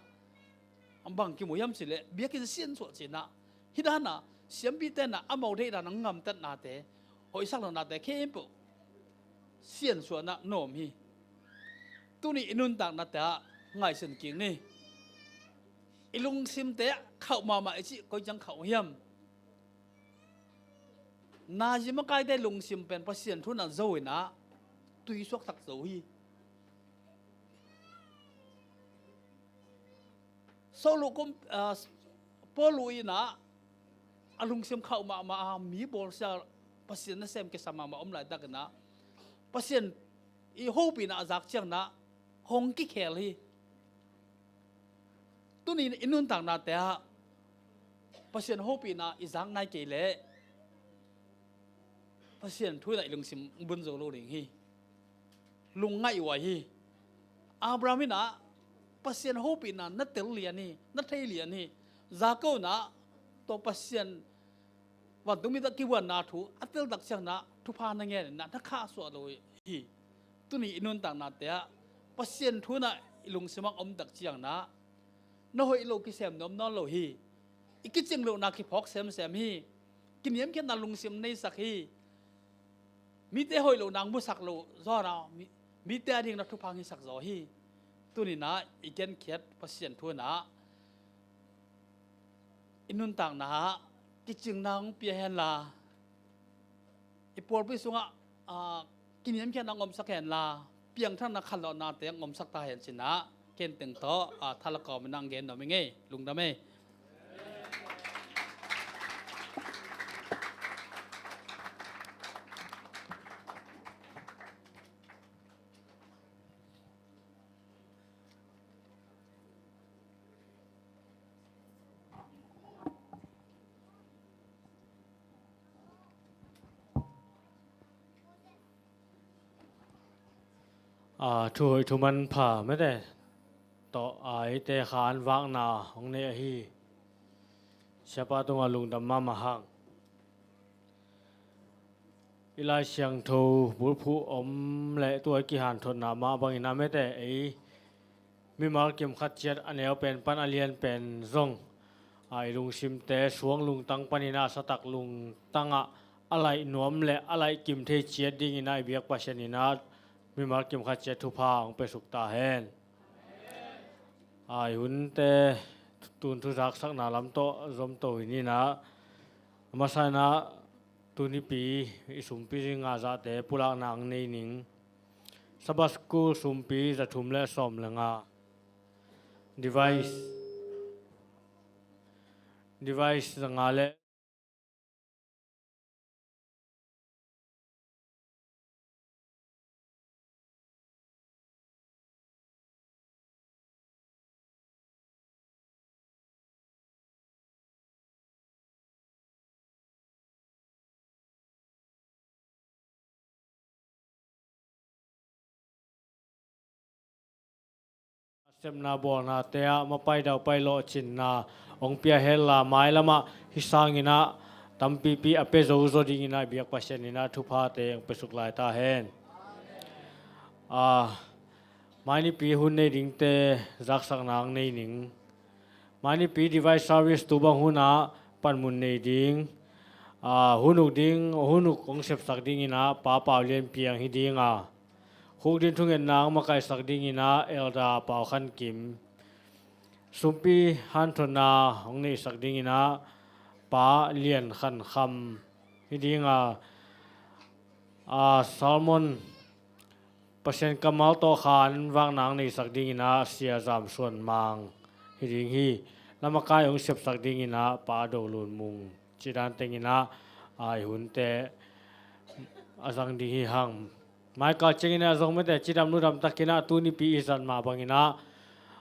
bang kimu hiam cih leh biakinn siansuah ci-in ah, hih dan a siampite in ah amau deihdan a gamtatnate, hoihsak lohnate khempeuh siansuahna na om hi. Tuni i nuntaknate ah ngaihsun kik ni. I lungsimte ah khauh mahmah i cih koi ciang khauh hiam? Nazi makaite lungsim pen Pasian thu in ah zo in ah tui suaksak zo hi. Saul uh kum, ah, Paul uh in ah a lungsim khauh mahmah a mi bawlsia, Pasian nasem kisa mahmah om laitak in ah Pasian i hopihna a zak ciang in ah hong kikhel hi. Tuni i nuntaknate ah Pasian hopihna i zak nai kei leh Pasian thu in ah i lungsim bun zo lo ding hi. Lungngaih huai hi. Abraham in ah Pasian hopihna na tel lian hi, na thei lian hi. Jakob in ah tua Pasian vantung mite kivuanna thu a tel tak ciang in ah thupha na ngen in ah na khahsuah lo hi. Tuni i nuntaknate ah Pasian thu in ah i lungsim ah om tak ciang in ah na hoih lo kisem nuam nawn lo hi. I kicing lohna kiphawk semsem hi. Kiniamkhiatna lungsim neisak hi. Mite hoih lohna musak lo zaw in ah mi, mite a ding na thupha hong hisak zaw hi. Tuni in ah i genkhiat Pasian thu in ah i nuntakna ah kicingna hong pia hen la, i pawlpi sungah, ah, kiniamkhiatna hong omsak hen la, piangthakna khanlawhnate hong omsak ta hen ci-in ah ken teng tawh, ah, thalakawm in ah hong gen nuam ing ei. Lungdam ei. A, thuhoih thuman pha mete tawh a eite kha an vakna hong nei ahi. Siapa tungah lungdam mahmah hang. I Lai Siangtho bulphuh om le tua i kihanthotna mah bangin a mete ei mimal kim khat ciat a neu pen pan a lian pen zong, a, i lungsimte suang lungtang panin a satak lungtangah a laih nuam le a laih kim thei ciat dingin a i biak Pasian in a mimal kim khat ciat thupha hong pia suk ta hen. A, i hunte tun thu zaksakna lam tawh zom to hi ni in a, a masa in a tunipi i sumpi zi nga zahte pulakna hong nei ning. Sabbath School sumpi za thum le sawm le nga. Device. Device za nga le sepna bawlnate ah mapai daupai lawhcinna hong pia hen la, mailamah hih sangin ah tampipi a pia zo zaw dingin ah i biak Pasian in ah thuphate hong pia suk lai ta hen. Ah, mai nipi hun nei dingte zaksakna hong nei ning. Mai nipi device service tu bang hunah panmun nei ding, ah, hun uk ding, hun uk hong sepsak dingin ah Pa Pau Lian Piang hi ding a, khuk din thungetna hong makaisak dingin ah Elder Pau Khan Kim. Sumpi hanthonna hong neihsak dingin ah Pa Lian Khan Kham hi ding a, a Salmon Pasian kammal tawh khan vakna hong neihsak dingin ah Sia Zam Suan Mang hi ding hi. Lamakai hong sepsak dingin ah Pa Do Lun Mung, ci dan tengin ah, a, i hunte a zang ding hi hang. Maika ciangin ah zong mete cidam ludam takin ah tunipi i zat mah bangin ah,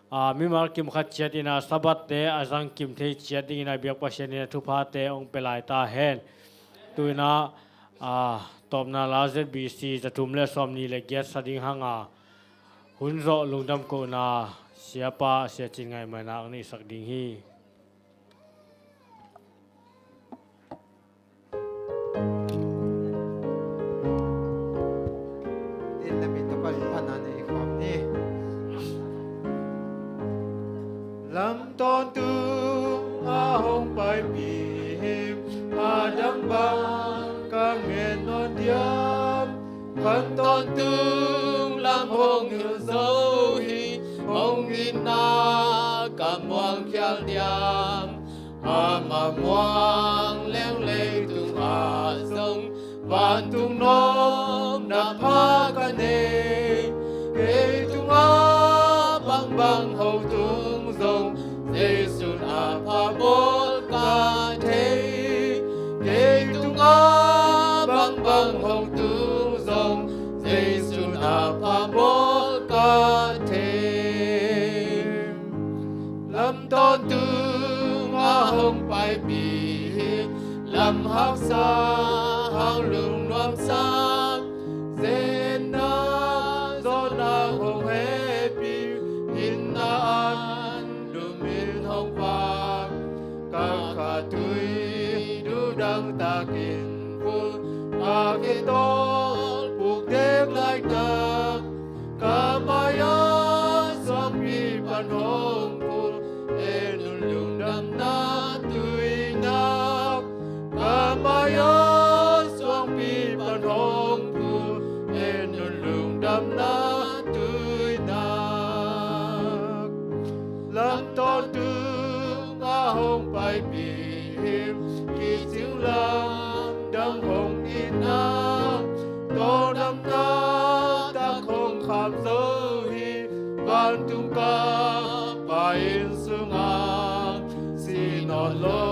a, mimal kim khat ciat in ah Sabbath te a zang kim thei ciat dingin ah biak Pasian in ah thuphate hong pia lai ta hen. Tu in ah, a, tawpna la Z B C za thum le sawm nih le giat sa ding hang a, hun zawh lungdam kohna Siapa Sia Cin Ngaih Mai na hong neihsak ding hi. Din le mi tawh pali phatna nei khawm ni. Lam tawntung a hong paipih hi, a dang bang ka ngen nawn diam? Khan tawntung lam hong hilh zo hi, hong itna ka muang khial diam? Ama muang leng leitung ah zong vantung nopna pha ka nei. Kei tungah bangbang hong tung zong, Jesu'n a pha bawl ka thei. Kei tungah bangbang hong tung zong, Jesu'n a pha bawl ka thei. Lam tawntung a hong paipih hi, lam haksa hang lungnuamsa, zenna zawhna hong hehpih, itna an lum in hong vak. Ka kha tui duhdang takin vul, ka khe tawl puk dek laitak, ka mai-ah suangpi pan hong phul, en un lungdamna tuinak. Ka mai-ah suangpi pan hong phul, en un lungdamna tuinak. Lam tawntung a hong paipih hi, kicing lamdang hong itna, tawldamna tak hong kham zo hi. Vantung ka Pa inn sungah si nawn lo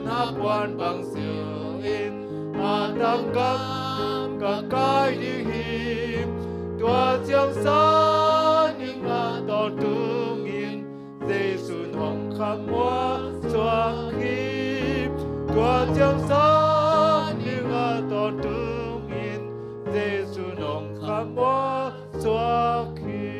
na puan bang zil in, a tang gam ka kai ding hi. Tua ciang sa ning a tawntungin Jesu'n hong khamuang suak hi. Tua ciang sa ning a tawntungin Jesu'n hong khamuang suak hi.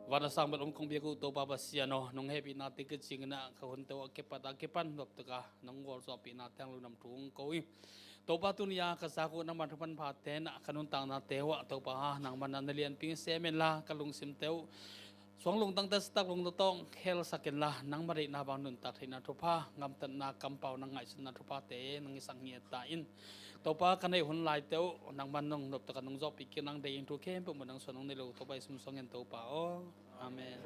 Van a sang bel om kong biak uh Topa Pasian aw, nong hehpihna te kicing in ah ka hunte uh a kipat a kipan nop taka nong gualzawhpihna te hang lungdam thu kong ko hi. Topa, tuni a ka zak uh nangman thu manphate in ah ka nuntaknate uh ah Topa, nangman na lianpi sem inla ka lungsimte uh suang lungtang taktak lungdam tawh khelsak inla nangma deihna bang nuntak theihna thupha, gamtatna kampau, na ngaihsutna thuphate nang i sang hi ta in. Topa, ka neih hun laite uh nangman nong nop taka nong zawhpih kik, nang deih in thu khempeuh mah nang suan nong nei lo Topa i sum suang in Topa aw. Amen.